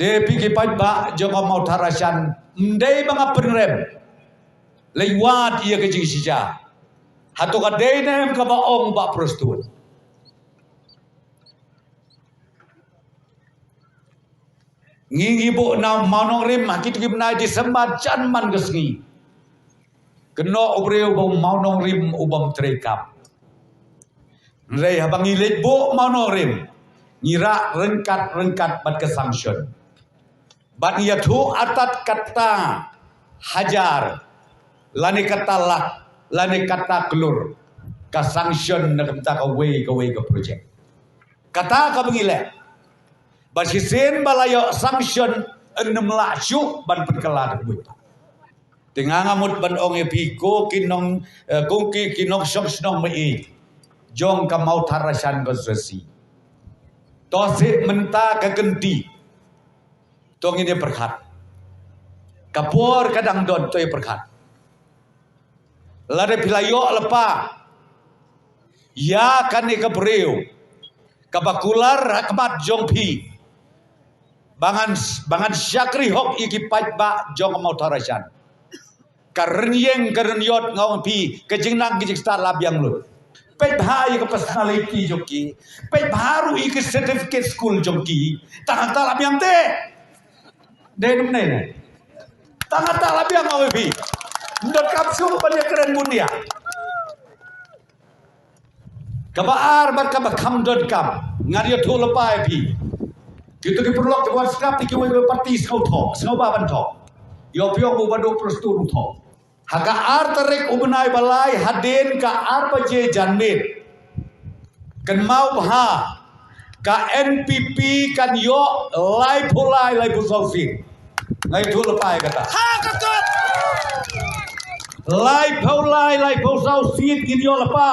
Te phi ki paidbah jong ka Mawthadraishan, ym dei ba nga pynrem. Leit wad ïa ka jingshisha. Hato ka dei ne em kaba ong Bah Prestone? Ngi ngi buh na Mawnongrim ha kito ki bnai December jan man ka sngi. Kynnoh u briew ba u Mawnongrim u bym treikam. Hynrei haba ngi leit buh Mawnongrim, ngi rah ryngkat ryngkat bad ka sanction. Bad ngi ïathuh artat kata hajar lane kata lak lane kata klur ka sanction na ka bynta kawei kawei ka project. Kata kaba ngi leh. Ba shisien ba la ïoh sanction yn ym lah shuh ban pynkylla da ka buit. Te nga nga mut ban ong ïa phi ko ki nong, eh, ko ki, ki nongshong shnong ba ïeit jong ka Mawthadraishan constituency. To seh mynta ka kynti. To ngin ïa pyrkhat. Ka por ka dang don, to ïa pyrkhat. Lada phi la ïoh lypa ïa kane ka briew kaba kular ha khmat jong phi, ba ngan, ba ngan shakri hok ïa ki paidbah jong ka Mawthadraishan. Ka rynïeng ka rynïot, nga ong phi, ka jingnang ka jingstad la biang lut. Peit bha ïa ka personality jong ki. Peit bha ruh ïa ka certificate school jong ki. Tang hangta la biang te. Dei ne ym dei ne? Tang hangta la biang, nga ong ïa phi. Ym donkam shuh ban ïa kren bun ïa. Kaba ar bad kaba kham donkam, ngan ïathuh lypa ïa phi. Kito ki paralok kiba wan sngap, kiwei kiwei parti sngewthuh, sngewbha ban thoh. Ïoh phi ong u Bah Duh Prestone u thoh. Ha ka ar tarik u bnai ba lai hadien ka ar baje janmiet, kynmaw bha, ka N P P kan ïoh laiphew lai, laiphew saw seat. Nga ïathuh lypa ïa kata. Ha, ka kot! Laiphew lai, laiphew saw seat ngin ïoh lypa.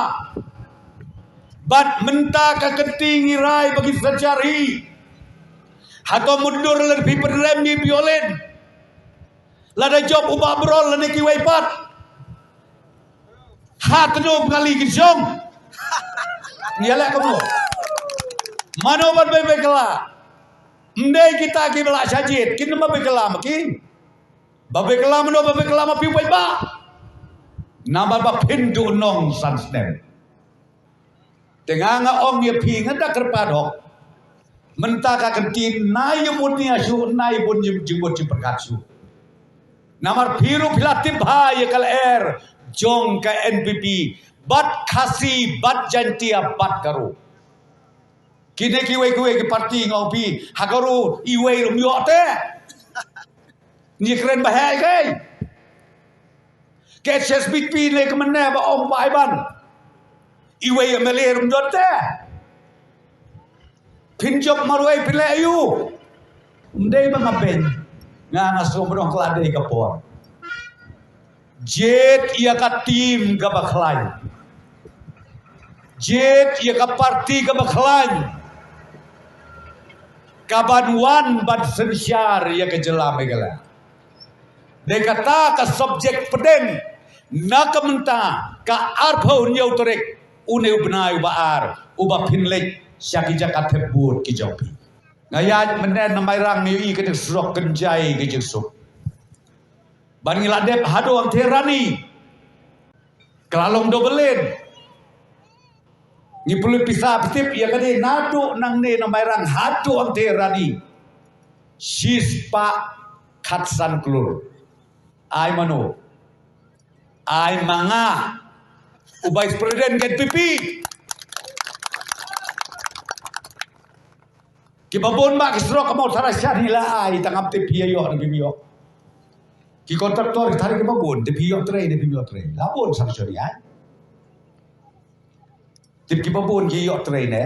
Bad mynta ka kynti ngi rai ba ki synshar hi. Hato mutdur lada phi pynrem ïa u Bah Olin? Lada jop u Bah Brol lane kiwei pat. Ha tnum ngali ki jong. Ïa leh kumno? Mano ban bei bei kylla? Ym dei kita kiba la shah jied, kin ym ba bei kylla ma ki. Ba bei kylla mano, ba bei kylla ma phi u paidbah. Namar ba phin duh nongsan snem. Te nga nga ong ïa phi, nga da kyrpad hok. Mynta ka kynti, nai ïa mut nia shu, nai bun jing, jingmut jingpyrkhat shu. Namar phi ruh phi la tip bha ïa ka lyer jong ka N P P, bad Khasi, bad Jaintia, bad Garo. Kine kiwei kiwei ki parti, nga ong phi, ha Garo iwei ruh ym ïoh te. Ngi kren ba heh kai. Ka H S P P ne ka mynne ba ong ba ai ban. Iwei M L A ruh ym don te. Phin jop marwei phin leh aïu? Ym dei ba nga beiñ. Nga nga sngew ba dang khlad dei ka por. Jied ïa ka team kaba khlaiñ. Jied ïa ka parti kaba khlaiñ. Kaban wan ban synshar ïa ka jylla Meghalaya. Dei kata ka subject pdeng na ka mynta ka arphew hynñiew tarik une u bnai uba ar uba phin leit sha ki jaka thep vote ki jong phi. Nga ïaid mynne na Mairang, nga ïohi kane ka surok kynjai ka jingsuk. Ban ngi la dep haduh hangtei Rani. Ka la long double lane. Ngi pynlut pisa phi tip ïa kane, naduh nangne na Mairang haduh hangtei Rani. Shispah khatsan klur. Ai mano? Ai ma nga, u Vice President ka N P P. Kiba bun ba ki surok ka Mawthadraishan hi la ai, tang ngam tip phi ïoh ne phim ïoh. Ki contractor ki tharai kiba bun, tip phi ïoh trei ne phim ïoh trei. La bun sanction ïa. Tip kiba bun ki ïoh trei ne.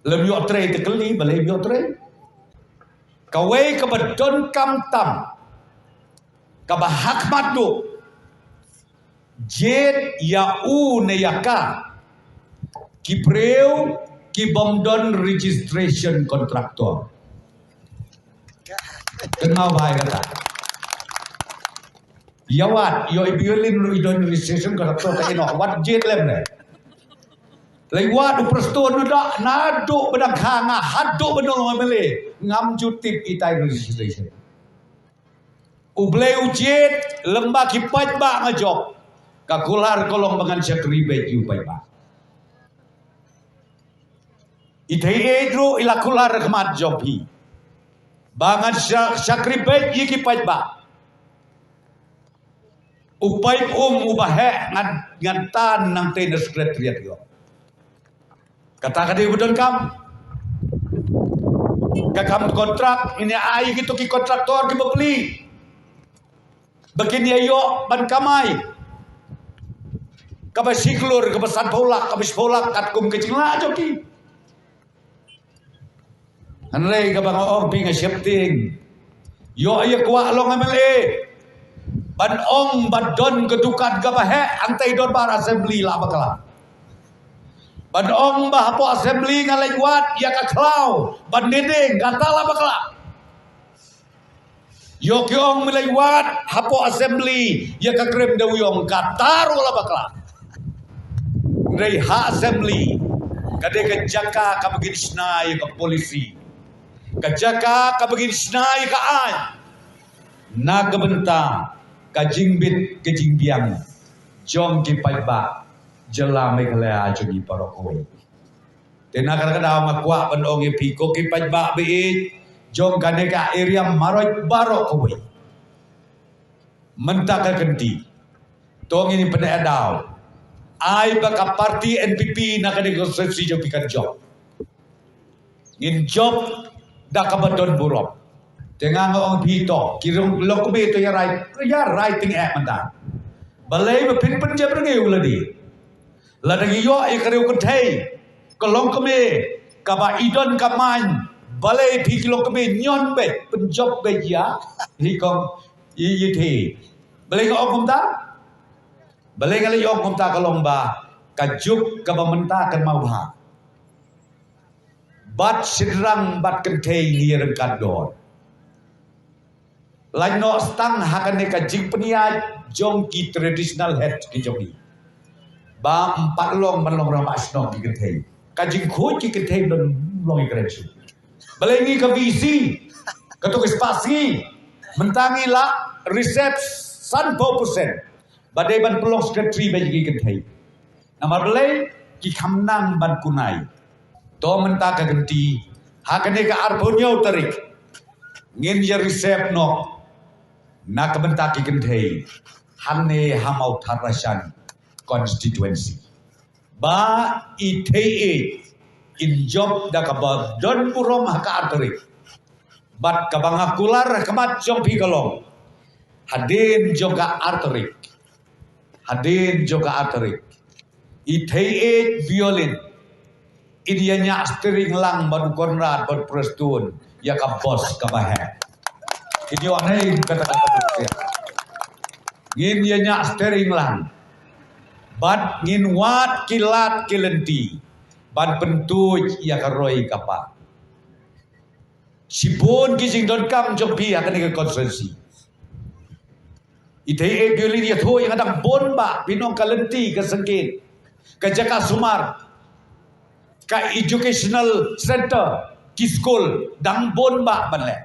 Lem ïoh trei te kylli, balei ïoh trei. Kawei kaba donkam tam, kaba ha khmat duh. Jied ïa u ne ïa ka ki briew ki bym don registration contractor. Kynmaw bha ïa kata. Ïa wat, ïoh i Bah Olin ruh i don registration contractor, ka ïoh wat jied lem ne. Lei wat u Prestone da naduh ba dang kha nga haduh ba dang long M L A ngam ju tip itai registration. U Blei u jied, lem bad ki paidbah nga jop. Ka kular ka long ba ngan shakri beit ïa u paidbah. I thei ïeit ruh i la kular ha khmat jong phi ba ngan sha-, shakri beit ïa ki paidbah. U paip um uba heh ngan, ngan tan nangtei na Secretariat ïoh. Kata ka dei ba donkam. Ka kam kontrak, ngin ïa ai kito ki kontraktor kiba plie ba kin ïa ïoh ban kamai. kaba shi klur, kaba sanphew lak, kaba shiphew lak, katkum ka jinglah jong ki. Hynrei kaba nga ong phi nga sheptieng. Ïoh ïa kwah long M L A ban ong ba don ka dukan kaba heh hangtei dorbar assembly la bakla. Ban ong ba hapoh assembly nga leit wad ïa ka khlaw ban dinding, kata la bakla. Ïoh ki ong me leit wad hapoh assembly ïa ka krem da u ïong, kata ruh la bakla. Hynrei ha assembly ka dei ka jaka kaba ngin shna ïa ka policy, ka jaka kaba ngin shna ïa ka aiñ na ka bynta ka jingbit ka jingbiang jong ki paidbah jylla Meghalaya jong ngi baroh kawei. Te na kata ka daw nga kwah ban ong ïa phi ko ki paidbah ba ïeit jong kane ka area Marwei baroh kawei. Mynta ka kynti to ngin pyneh daw, ai ba ka party N P P na kane ka constituency jong phi kan jop. Ngin jop da kaba don burom. Te nga nga ong phi to, ki rong lok kbe to ïa rai, ïa rai ting eh mynta. Balei ba phin pynjep rngi u lade? Lada ngi ïoh ïa ka riew kynthei ka longkmie kaba i don ka main, balei phi ki longkmie ñion beit, pynjop beit ïa hi kong i, i thi. Balei nga ong kumta? Balei nga leh ong kumta? Ka long ba ka juk kaba mynta kan mawbha. Bad shynrang bad kynthei ngi ïa ryngkat dor. Lait noh stang ha kane ka jingpynïaid jong ki traditional head ki jong ngi. Ba ym pat long ban long rangbah shnong ki kynthei. Ka jingkhuid ki kynthei ban long ïa kren shu. Balei ngi ka V C, ka tu ka spah sngi, mynta ngi la reserve sanphew percent ba dei ban pynlong secretary ba ïa ki kynthei. Namar balei? Ki kham nang ban kunai. To mynta ka kynti ha kane ka arphew hynñiew tarik ngin ïa reserve noh na ka bynta ki kynthei hangne ha Mawthadraishan constituency. Ba i thei i in jop da kaba don burom ha ka ar tarik. Bad kaba nga kular ha khmat jong phi ka long, hadien jong ka ar tarik, hadien jong ka ar tarik, i thei i Violin in ïa ñiah steering lang bad u Conrad bad Prestone ïa ka bos kaba heh. Kin ïoh ne kata kata bos. Ngin ïa ñiah steering lang bad ngin wad ki lad ki lynti ban pyntuid ïa ka roi ka par. Shibun ki jingdonkam jong phi ha kane ka constituency. I thei i Violin ïathuh ïa nga dang bun bah, phin ong ka lynti, ka syngkien, ka jaka sumar, ka educational center, ki skul, dang bun bah ban leh.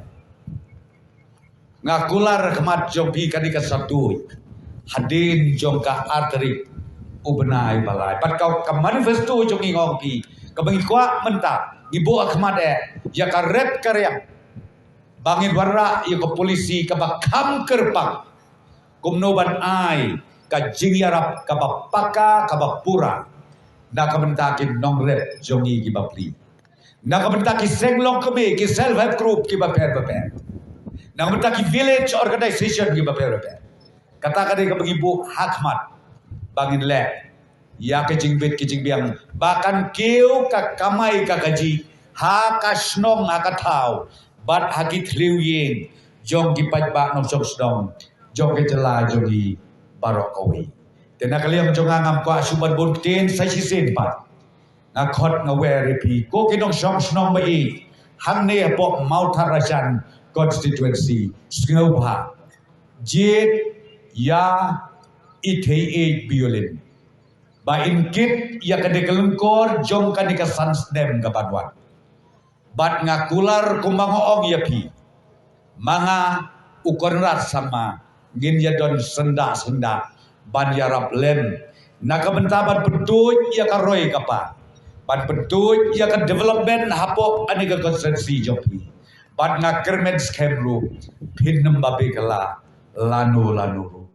Nga kular ha khmat jong phi kane ka shatei hadien jong ka ar tarik u bnai ba lai. Bad ka, ka manifesto jong ngi, nga ong phi, kaba ngi kwah mynta ngi buh ha khmat eh ïa ka rep ka riang ba ngin wanrah ïa ka policy kaba kham kyrpang, kumno ban ai ka jingïarap kaba paka, kaba pura na ka bynta ki nongrep jong ngi kiba pli, na ka bynta ki seng longkmie, ki self help group kiba pher ba pher, na ka bynta ki village organization kiba pher ba pher. Kata ka dei kaba ngi buh ha khmat ba ngin leh ïa ka jingbit ka jingbiang ba kan kiew ka kamai ka kajih ha ka shnong, ha ka thaw, bad ha ki thliew ïing jong ki paidbah nongshong shnong jong ka jylla jong ngi baroh kawei. Te na ka liang jong nga, ngam kwah shuh ban bun ktien, sa shisien pat nga khot nga wer ïa phi ko ki nongshong shnong ba ïeit hangne hapoh Mawthadraishan constituency, sngewbha jied ïa i thei i Violin ba in kit ïa kane ka lyngkor jong kane ka san snem ka ban wan. Bad nga kular kumba nga ong ïa phi, ma nga u Conrad Sangma ngin ïa don syndah syndah ban ïarap lem na ka bynta ban pyntuid ïa ka roi ka par, ban pyntuid ïa ka development hapoh kane ka constituency jong phi. Bad nga kyrmen skhem ruh phin nym ba beh kylla lano lano ruh.